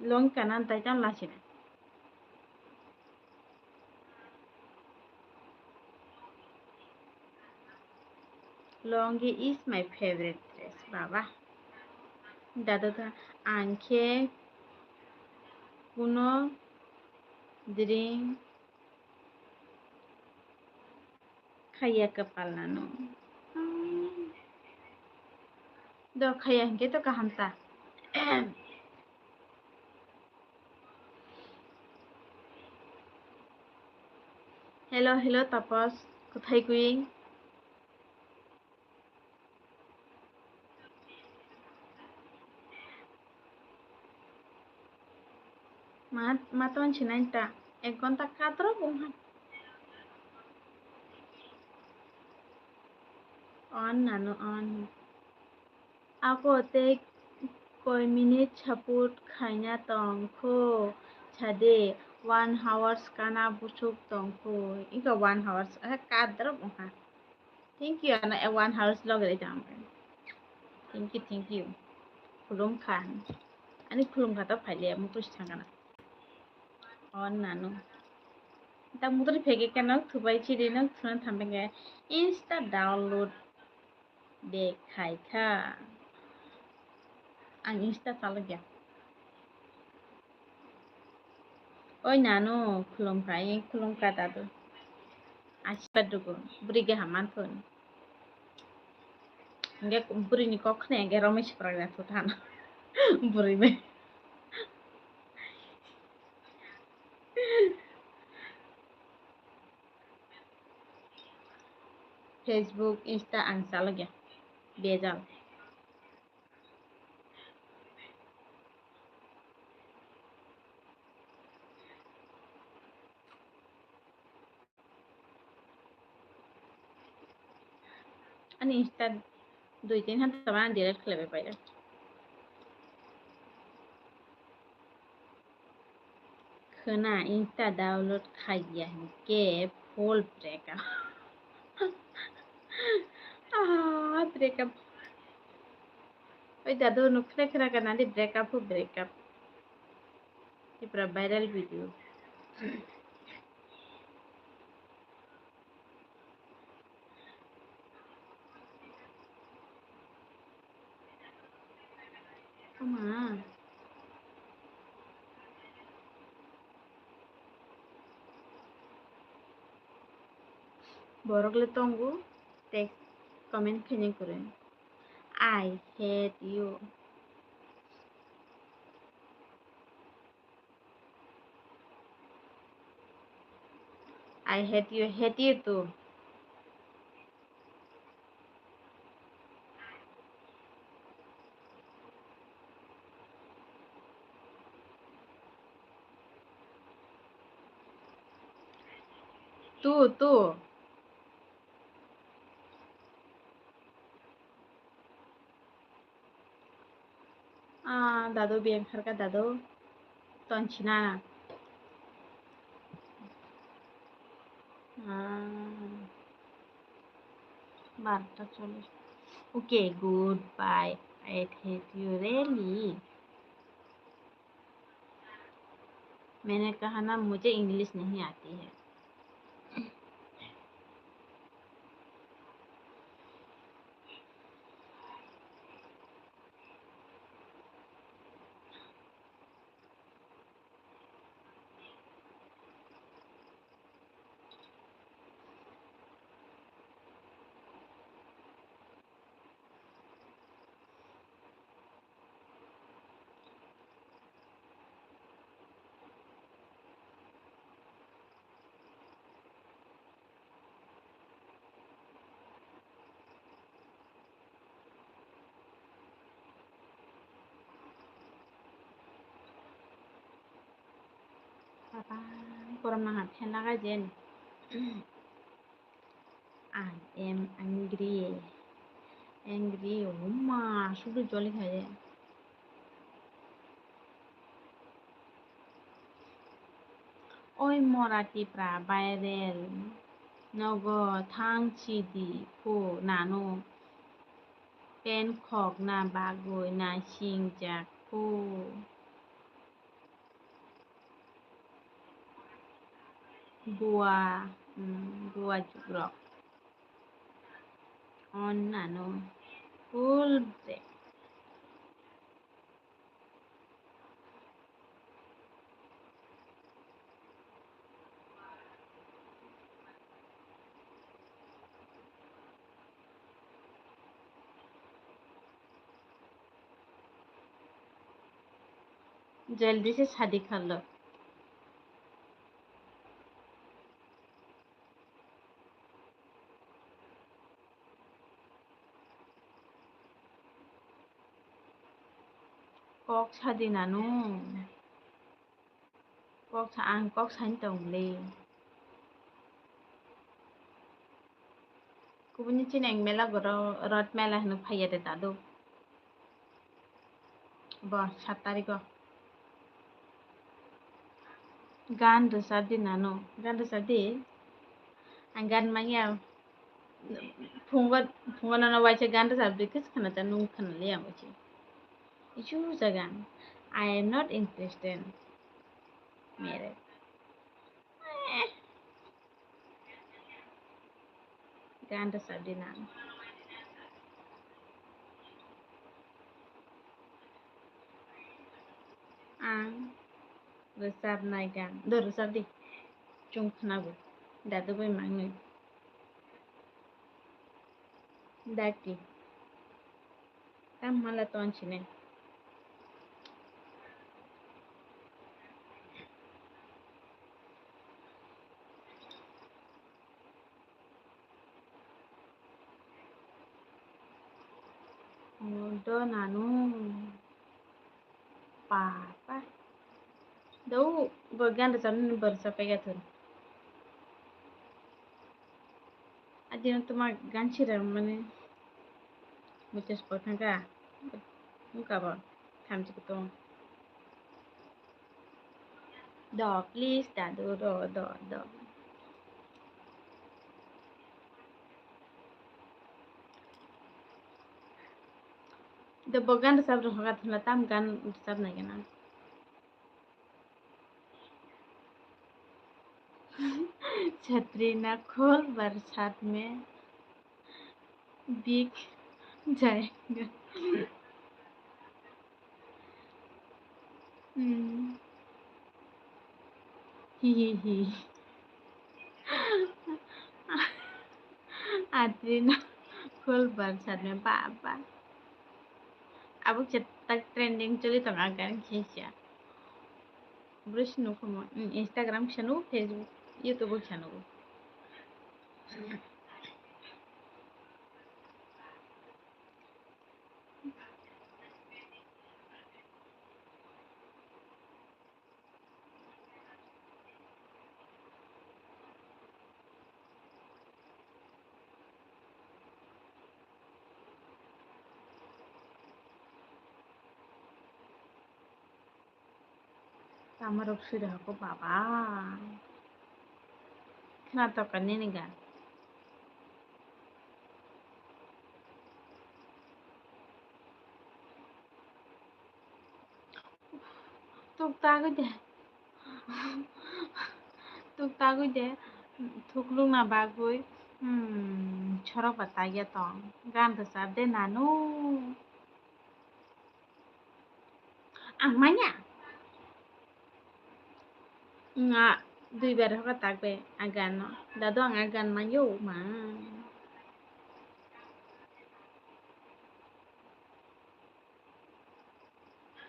longi kanna tei tamo lachina. Longi is my favorite dress, baba. Dada da, ang khe kuno drink khaiya kwpal nano. Do khaiya hinkhe to kaham ta. Hello, hello, Tapos. Kwthai kwing? Ma, ma ton sinai ta. Ek ghonta kadro bung ha. On nano on. Ako tei koi minute support khaina tong kho sade, one hours kana busuk tong kho, ika one hours, eh, kadrop wngkha. Thank you, ano, eh, one hours loge ri tong. Thank you, thank you. Khulum kha. Ani khulum kha to phaile, mutus thangana. On nano. Ta mutus phege kano, thubai chiri no, thuna thambe ke. Insta download. De khai kha. Ang Insta chalokya. Oi nano khulumkha, eh, khulumkha dadu. Asirwad rwgo, bwrwi gaham manthun. Hingke bwrwini kok khna hingke romwi swprakna thuthan. Bwrwi bai. Facebook, Insta ang chalokya. Bejal. Insta dui tin hapta ma delete khlaibai paida. Khwna Insta download khaiya hinkhe full breakup. Ah, breakup. Oi dadu nuk khre khre kana di breakup hu breakup. Tipra viral video. Ama. Borok le tongo, text comment khainai kwrwi. I hate you. I hate you, hate you too. Tu, tu. Ah, dadu biyang kharka dadu. Tonchina. Ah, barta cholish. Okay, goodbye. I hate you, really. मैंने कहा ना, मुझे इंग्लिश नहीं आती है। Papa, korom nang ha, phen lagai jen. I am angry. Angry, oma, sudu joli khaye. Oi mora tipra viral, nogo thang chidi phu nano pen khok na bagwi na singjak phu. Bua, mm, bua jugrok. On nano full break. जल्दी से शादी कर लो। Kok sadi nanu. Kok sa, ang kok sani tong le. Kubuni chini ang mela goro, rot mela hino phaiya de dadu. Bo sat tarikh o. Gan rwchap di nanu. Gan rwchap di. Ang gan manya. Phungo, phungo nono waisa gan rwchap di, kis khana ta nung khana le ang waisa. Isu jagan. I am not interested. Mere. Eh. Gan rwchap di nang. Ang rwchapnai gan. Do rwchap di. Chwng khwnago. Dadu bai mangwi. Daki. Tam mala ton chine. Do nanu. Papa. Do bo gan rwchapnani bo rwchapaiya thun. Adino tuma gan chira mane. Muchas po thangka. Wngkha bo. Thamchi kutung. Do, please, dadu, do, do, do. Do, bo gan rwchap rwkha thwna tam gan rwchap nai gana. छतरी ना खोल, बरसात में भीग जाएगा। Hmm. Hi, hi, hi. Adrina full barsat me baba. Abuk chat tak trending choli tong agan khesia. Bwrwi sinu khomo, hmm, Instagram sanu, Facebook, YouTube sanu. Tama rok sui rwha kho baba. Khna toka nini ga. Tuk tagwi de. Tuk tagwi de. Thuklukna bagwi, hmm, chorok ba tagya tong. Gan rwchap de nanu. Ang manya. Nga dui bar hoka tak be agan no. Dado ang agan manyo ma.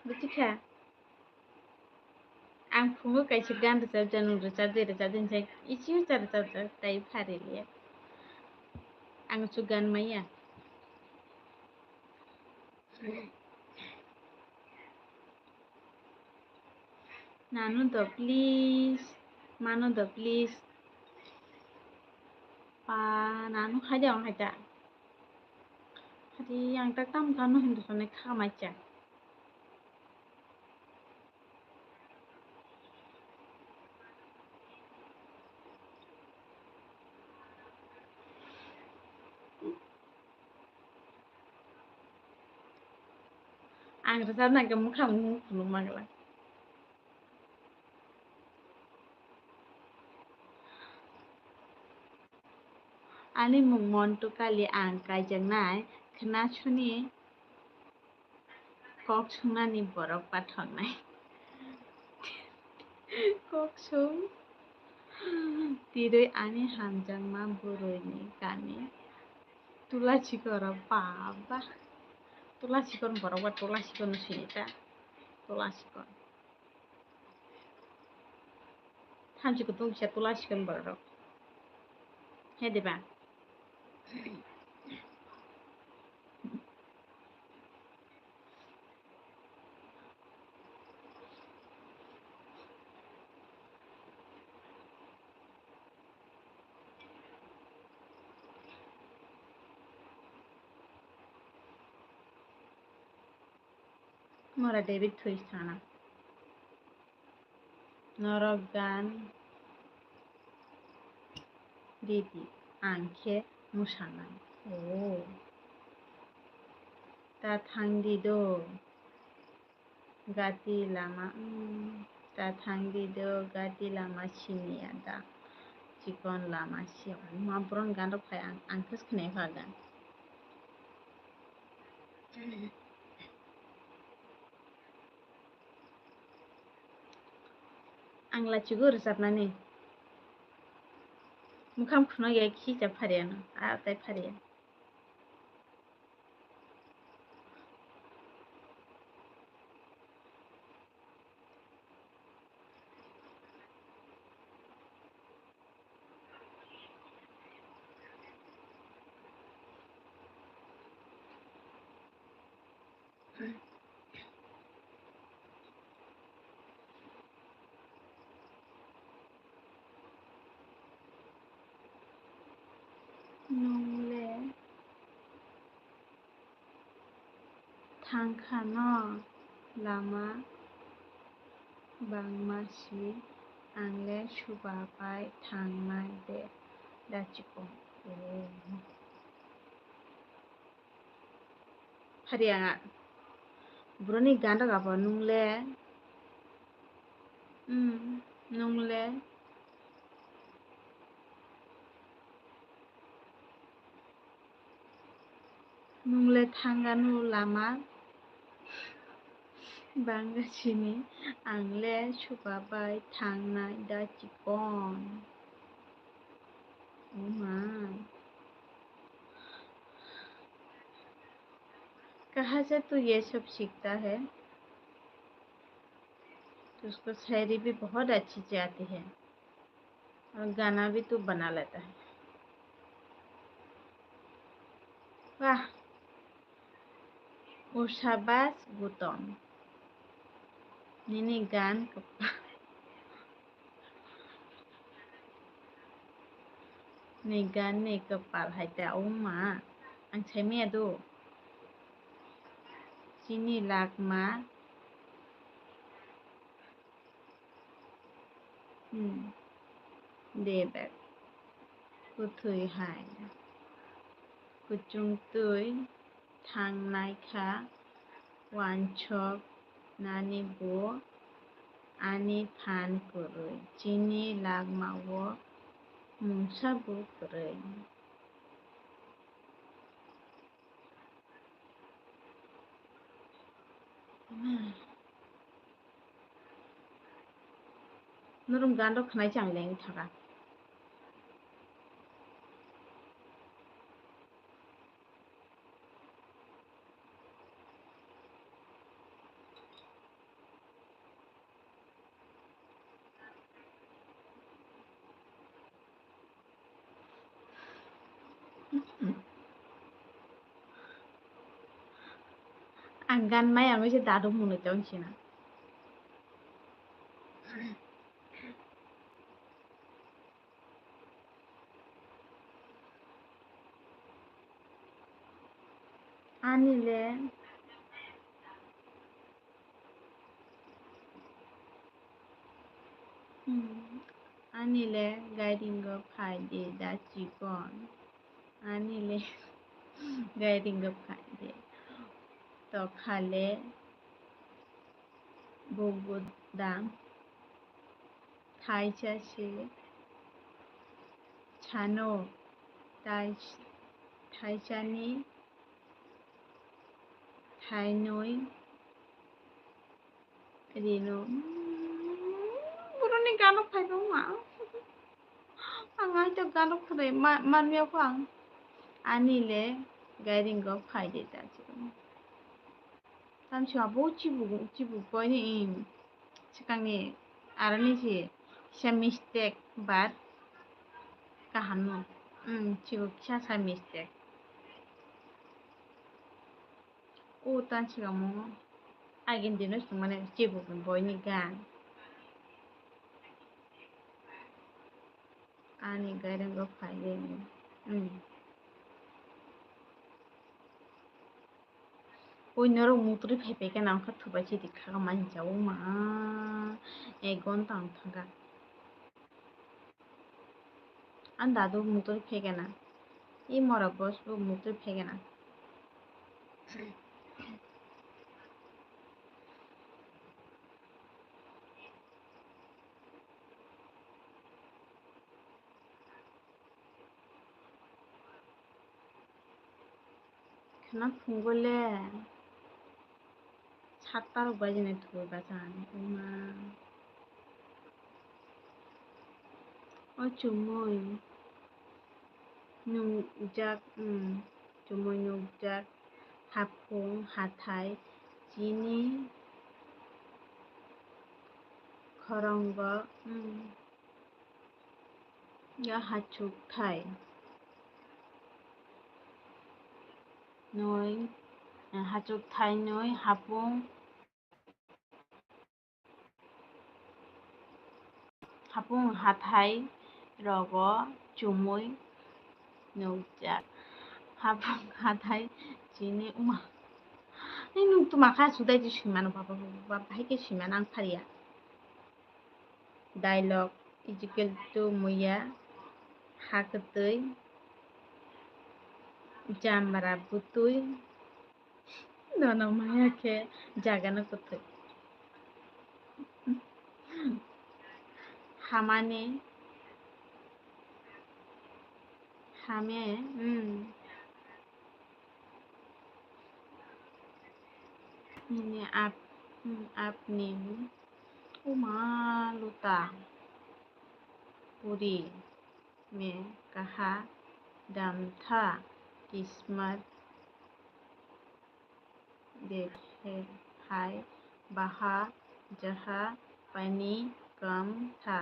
Buchikha. Ang phungo kaisa gan rwchap jani rwchap de rwchap de hinjak ichi cha rwchap rwchap tai phari liya. Ang chu gan maya. Nanu do please, manu do please. Pa nanu khai de ang khai ta. Hari ang tak tam kanu hindu sone kha mai cha. Ang rwchapna khe mwkhang phunuk mangla. Ani mung Montu Kali, ang kaijaknai khwna suni. Kok sungnani borok pathornai. Kok sung. Tirwi ani hamjakma bwrwini kami. Tula sikoro baba. Tula sikon borok ba tula sikon sini ta. Tula sikon. Thamchi kutung kisa tula sikon borok. He diba? Mora David thwi sana. Norok gan ridi, ang khe mwsanai. Oh. Ta thangdi do. Gati lama, mm, ta thangdi do, gati lama siniya da. Chikon lama siya. Ma bron gan rok phai ang, ang khe khwnai pha gan. Ang lachigo rwchapnani. Mukhang khunok ya khicha phariya no, a tai phariya. Nung le Thangkhano lama bangma si, angle suba bai thangnai de dachikon. Phari anga. Boroni gan rok abo nungle. Hmm, nungle. Nungle thangano lama bangga sini, angle suba bai thangnai dachikon. Oh my. कहाँ से तू ये सब सीखता है? तो उसको शायरी भी बहुत अच्छी से आती है और गाना भी तू बना लेता है। Wah, usabas gutom. Nini gan kwpal. Ni gan ni kwpal hai ta o ma. Ang sai maya do. Chini lakma. Hmm. Debek. Kuthwi hai. Kuchung twi thangnai kha. Wansok nani bo ani phan kwrwi. Chini lakma o mungsa bo kwrwi. Norok gan rok khnai chang leng thaka. Ang gan mai ang se dadu mwnwi tong sina. Ani le. Hmm. Ani le gairingo phai di da chikon. Ani le gairingo phai di. Tokha le bugu dam. Thaisa se chano. Thais-, thaisani thainwi rino. Boroni ganok phai tongma. Ang hai to ganok khwnai ma-, manmya kho ang. Ani le gairingo phai de ta. Tamsima bo chibu, chibu boini, swkangni aroni se kisa mistake, but kaham no. Hmm, chibu kisa sa mistake. O tan swkang mo agin dino swngmani chibu boini gan. Ani gairingo phai de. Hmm. Oi norok mutri phai phai khe nang kha thubai se di kha mani jago ma. Ek ghonta wng thangkha. Ang dadu mutri phai khe na. I mora boss bo mutri phai khe na. Khna phungo le satta rok bai jani thubui bachani, o ma. O chumui nungjak, um, chumui nungjak haphung hathai chini khorongo, um. Ya hachukthai nwi, hachukthai nwi hapung, hapung hathai rogo chumui nukjak. Hapung hathai chini uma. Nwng tuma kha sudai di swimano, baba, baba, baba, hai khe swimano ang phariya. Dialogue is equal to muya, ha kwtwi, jamra bwtwi, nono maya khe jagano kwtwi. Hamani, hame, hmm. Nini ap-, hmm, apni uma luta puri me kaha dam tha kismat de hai baha jaha pani kam tha.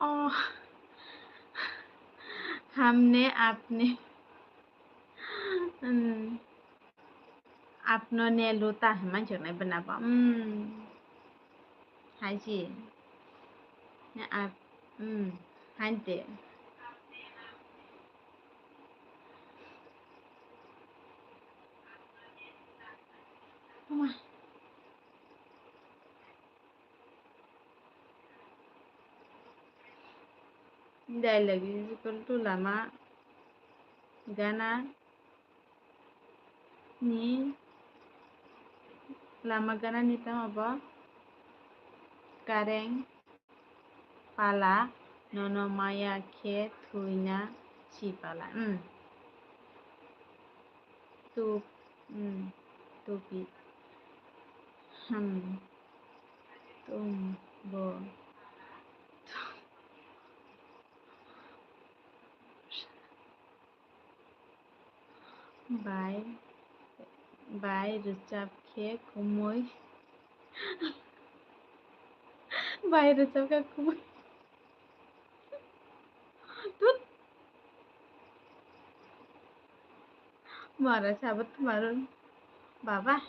Oh, hamne apne. Hmm. Apno ne luta hwnwi manjak nai bwna bo. Hmm. Hai si. Ne ap, hmm. Hai de. Oma. Dialogue is equal to lama gana ni, lama gana ni tamo bo kareng pala nono maya khe thwina si pala. Hmm. Tup, hmm. Tupi. Hmm. Tum, bo. Bai, bai rwchap khe kumui. Bai rwchap khe kumui. Tut. Mara sabat marun. Baba.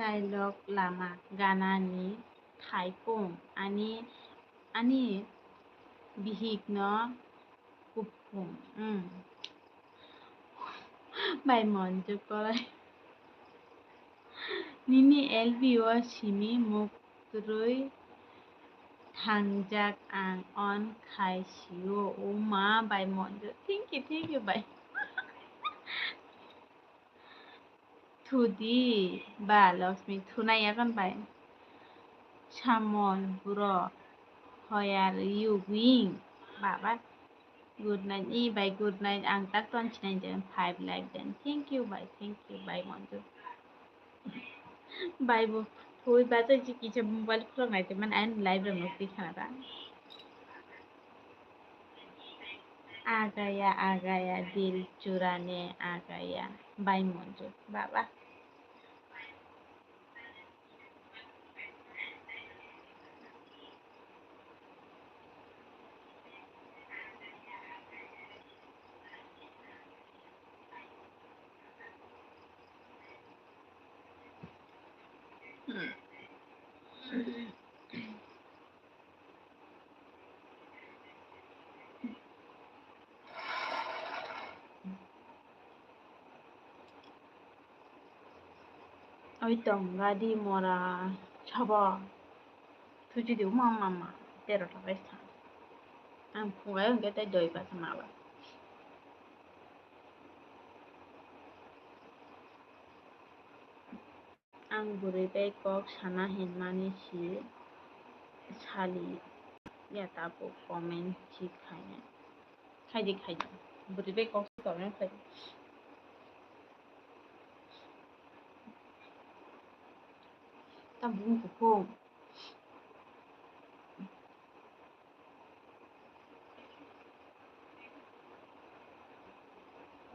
Tailok lama ganani thaipung ani, ani bihikno kupung, hmm. Bai monjwk korai. Nini L B o simi muk twrwi thangjak ang on khai sio. O ma bai monjwk. Thank you, thank you bai. Thudi ba Lakshmi, thunai yakan bai. Samol bro, how are you doing? Baba, good night, ni bai good night, ang tak ton chinai jeng five like den. Thank you bai, thank you bai monjwk. Bai bo, thui ba tai kisa mobile khulok nai te man, ang live rok nukti khana ba. Agaya, agaya, dil churane agaya. Bai monjwk, baba. Oi tong gadi mora sabo. Thuchi di uma mama tero ta bai sa. Ang phungai hwnkhe tei doi basa ma ba. Ang bwrwi bai kok sana hinmani si sali ya tabuk comment si khainai. Khaidi, khaidi. Bwrwi bai kok si comment khaidi. Tamo bumung kuphung.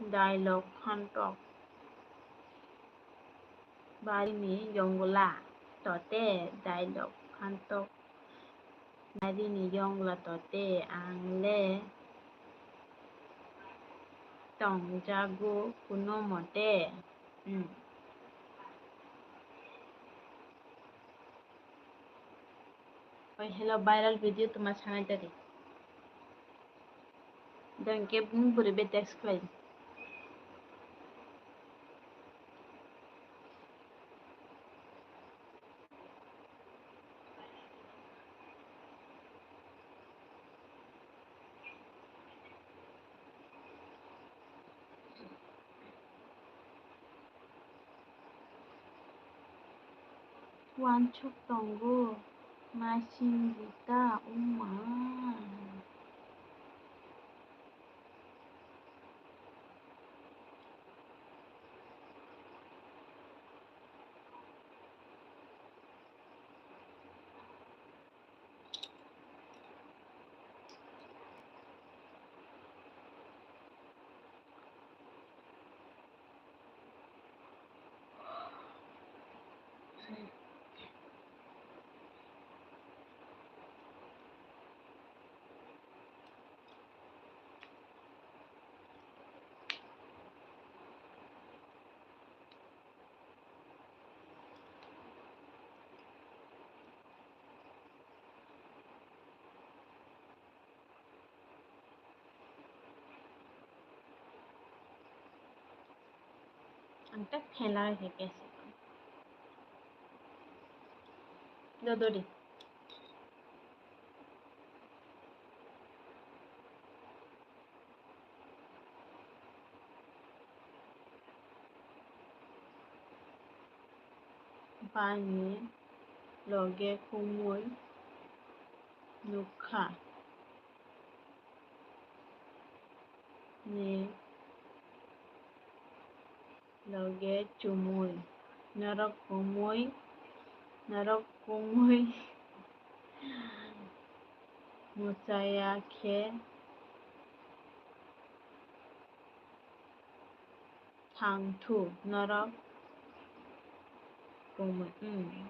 Dialog khantok. Barini yongla tote dialog khantok. Barini yongla tote ang le tongjago kuno mote. Hmm. Oi, hello, viral video tuma sanai tadi. Dan ke bung buri be text khlai. Uansuk tongo, masing juta, uma. Ang tak phen lagai khe kesa. Dodori. Bani loge kumui nukha ni loge chumui. Norok kumui, norok kumui muchaya khe thangthu norok kumui, hmm.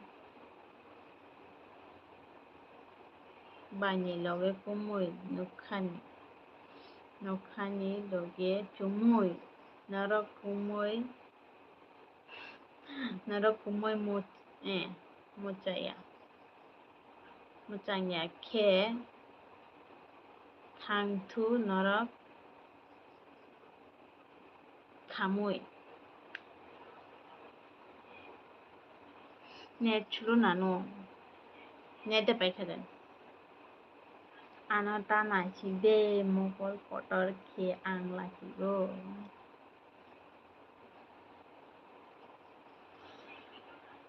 Bani loge kumui nukhani, nukhani loge chumui norok kumui. Norok kumui mu-, eh, muchaya. Muchangya khe thangthu norok khamui. Net chulu nanu. Net de paikha de. Ano ta naisik de mokol kotor khe ang lachigo.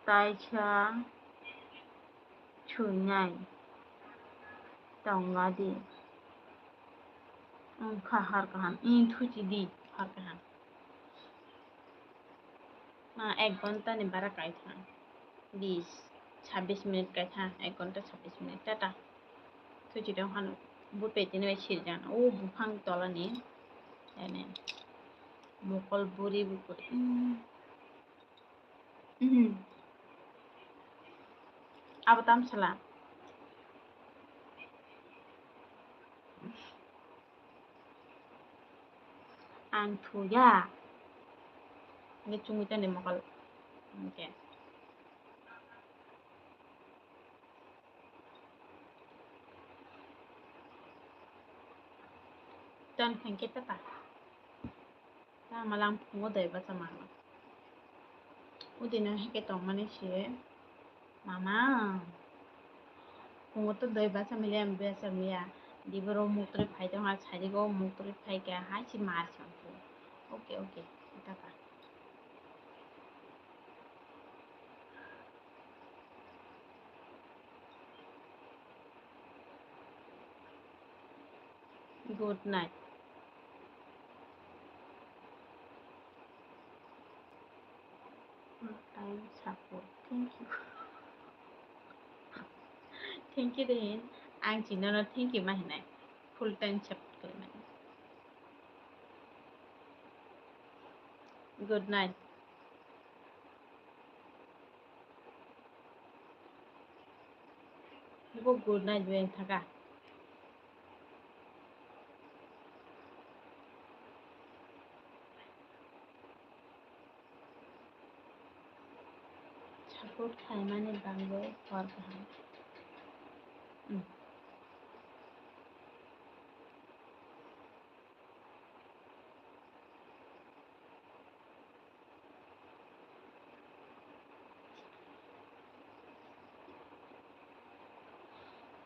Taisa chuinai tongla di. Wngkha har kaham, wng thuchi di har kaham. Ma ek ghonta ni bara kaitha. Bis, chabbish minute kaitha, ek ghonta chabbish minute. Tata. Thuchi tong hano, bu peti ni bai sirjana. O buphang tola ni. Ene. Mokol buri bu kuri. Hmm. Hmm. Abo tam sala. Ang thuya. Nge chungwi tani mokol. Okay. Ton hengke tata. Ta malang phungo doi bacha mano. Udino heke tongmani se mama. Phungo to doi bacha mili am bacha miya. Diboro muktri phai tong ha sarigo muktri phai kha hai si mar sangku. Okay, okay. Tata. Good night. Time support. Thank you. Thank you din. Ang chini no thank you ma hinai. Full time support khaimani. Good night. Bo good night bai thaka. Support khaimani bagwi hor kaham. Hmm.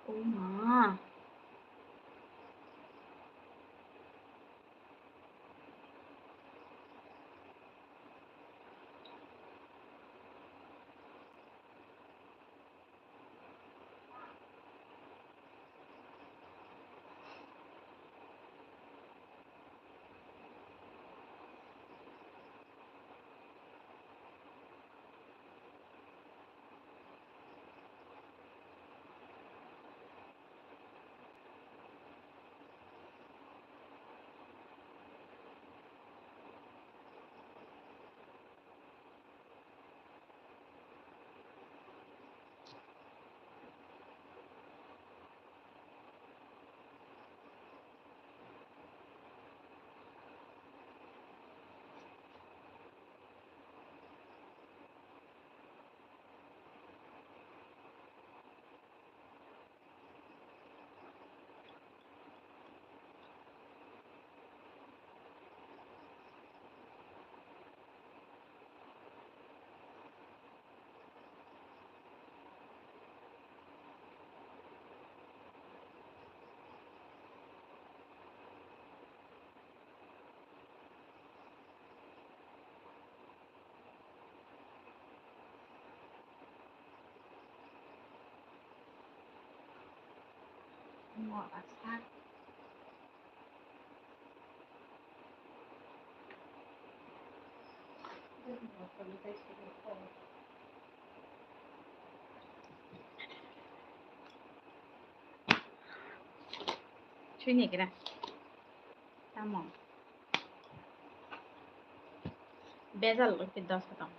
Oh ma. Sui ni kira. Tamo. Bejal rok ke dos tong.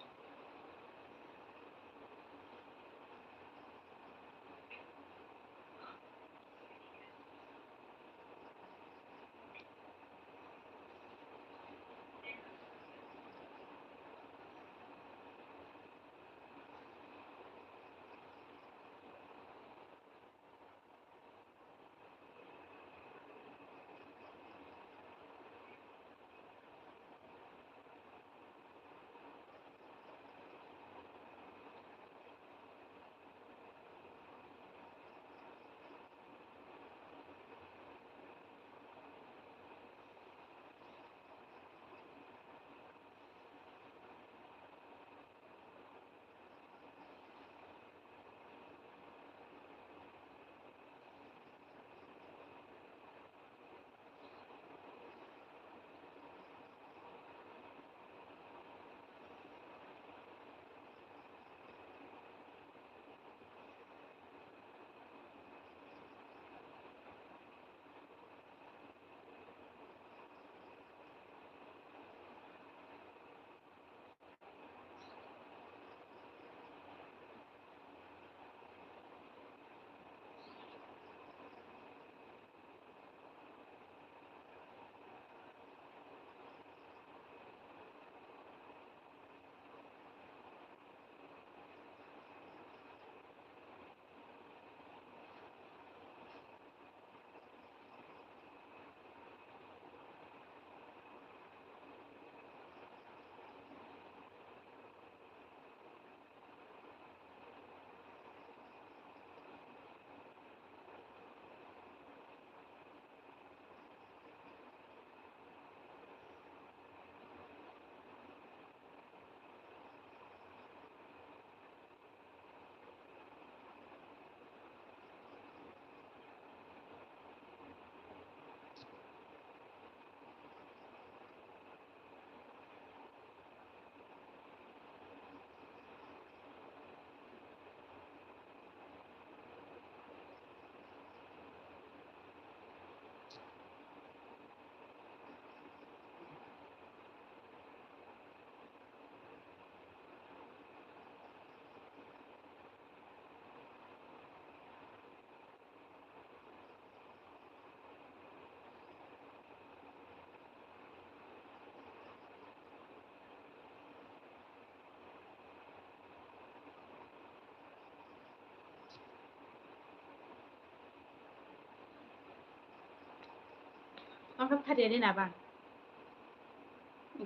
Tongkha phariya ni naba.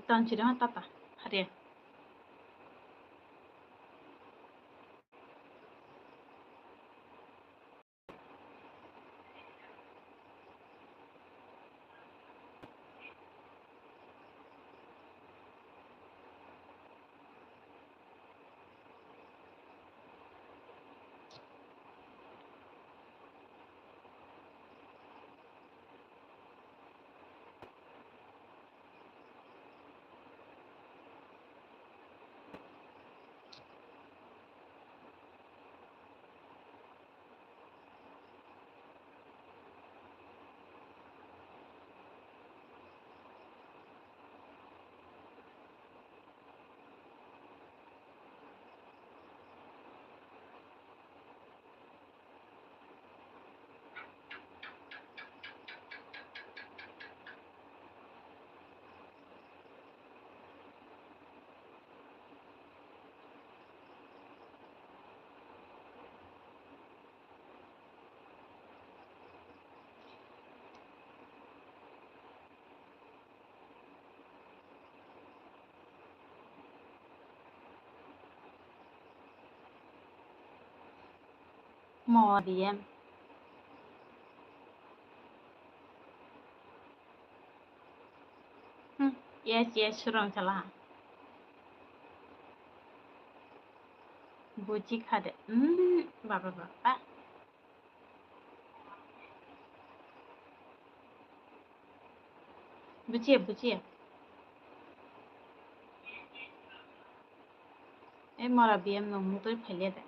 Tongchiri hwn tata phariya. Mo D M. Hmm. Yes, yes, surong chala. Buji khade. Hmm, baba, baba. Bujiya, bujiya. E mora B M no mutui phaile de.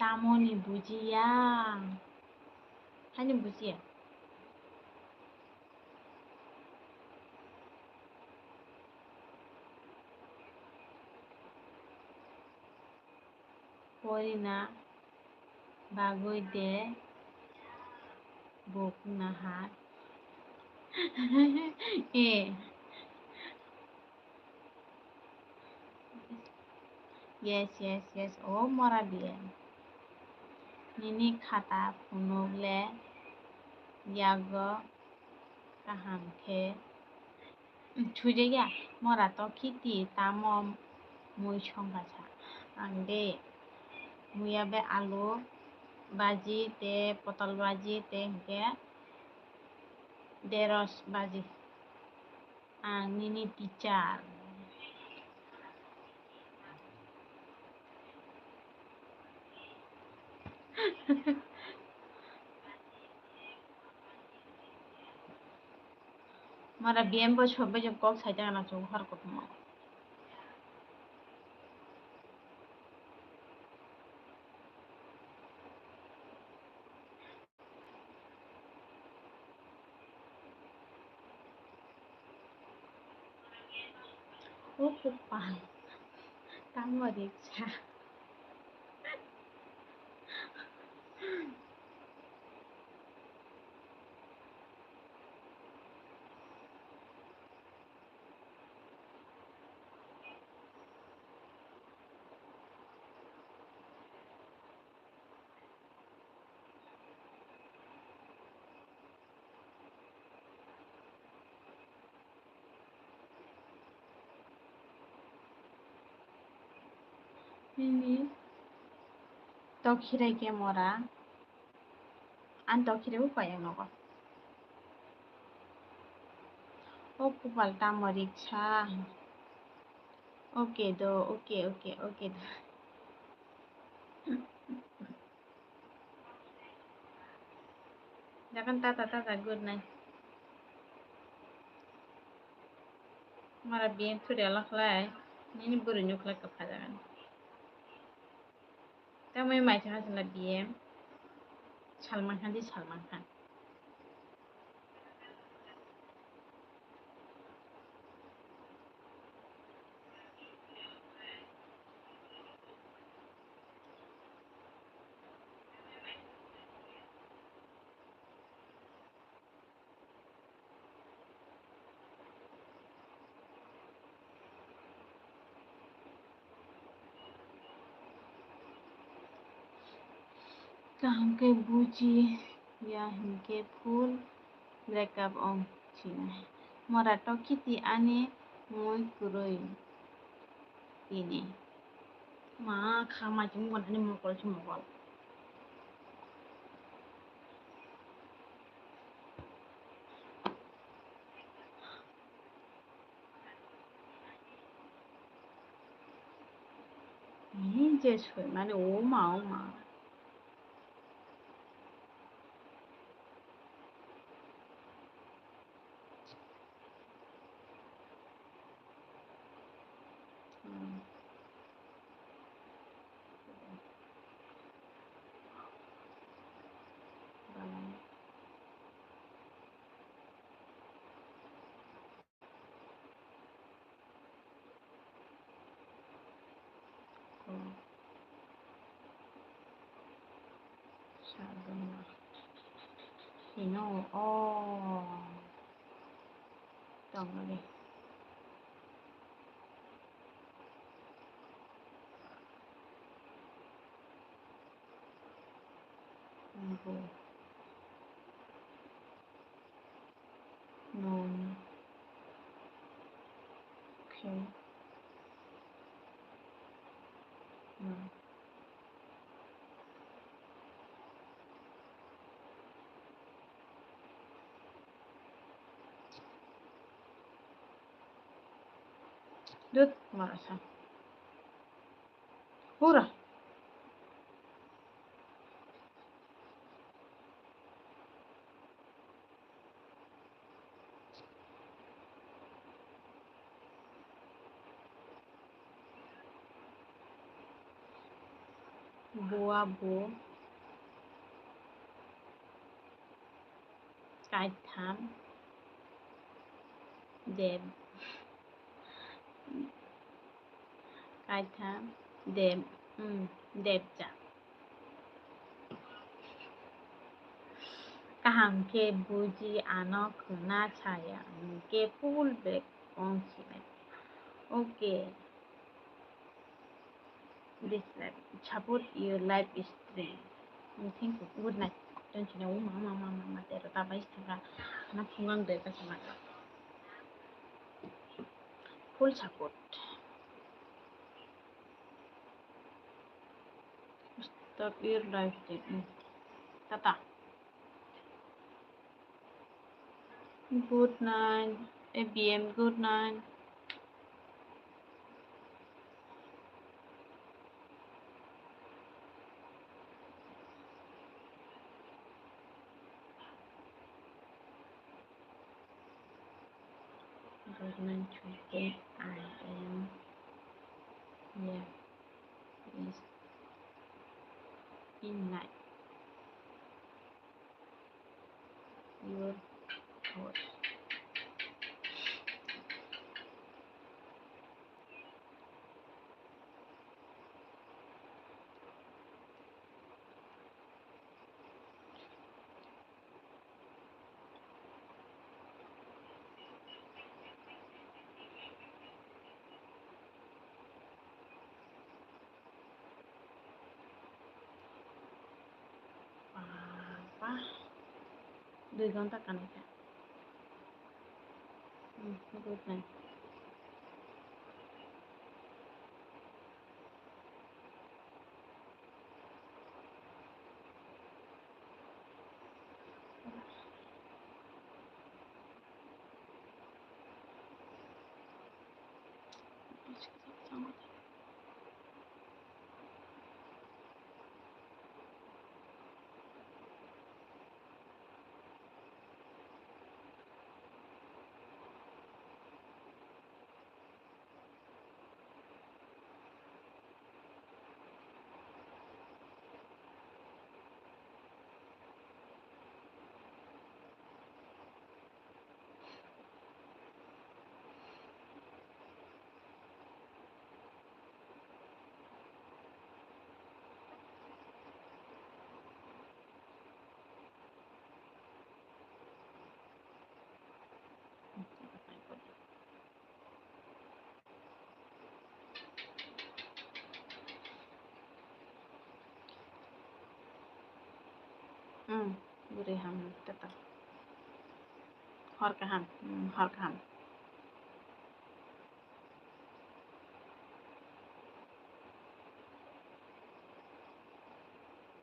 Tamoni bujiya. Hani bujiya. Porina bagwi de buk nahar. Eh. Yes, yes, yes. O mora B M. Nini khata phunuk le yago kaham khe. Thujaya, mora to kiti tamo mui songkha sa. Ang de muya be alu baji te potol baji te hwnkhe deros baji. Ang nini teacher. Mara B M bo sobai jong kok sai ta na chong har kothoma. O kopal, tamo riksa. Nini tokhirai khe mora. Ani tokhirai bo paiya nogo. O kopal tamo riksa. Okay do, okay, okay, okay do. Jagan tata tata good night. Mara B M thuri ala khlai, nini bwrwi nukhlai kwpha jagan. Tamai mai thangna sala B M. Salman Khan di Salman Khan. Kaham khe buji ya hinkhe full breakup wng sinai. Mora tokhiti ani mui kwrwi tini. Ma kha mai chwng gonani mokol se mokol. Ni je soi mani o ma o ma. Hmm. Balai. Hino o tongmani. Nwng khe nwng. Dut, marasa. Pura. Bua bo kaitham deb. Kaitham deb, hmm, debja. Kaham khe buji ano khwna saya, hwnkhe full break wng sinai. Okay. This life, support your life is strength. Thank you. Good night. Don't you know? Mama, mama, mama, tero ta bai thaka. Khana phungang de ta sama. Full support. Stop your life journey. Tata. Good night, A B M, good night. Good night, Tuesday. I am here. Is in night. Your thought. Baba, dui ghonta kanai kha. Hmm, good night. Hmm, bwrwi ham, tato. Hor kaham, hmm, hor kaham.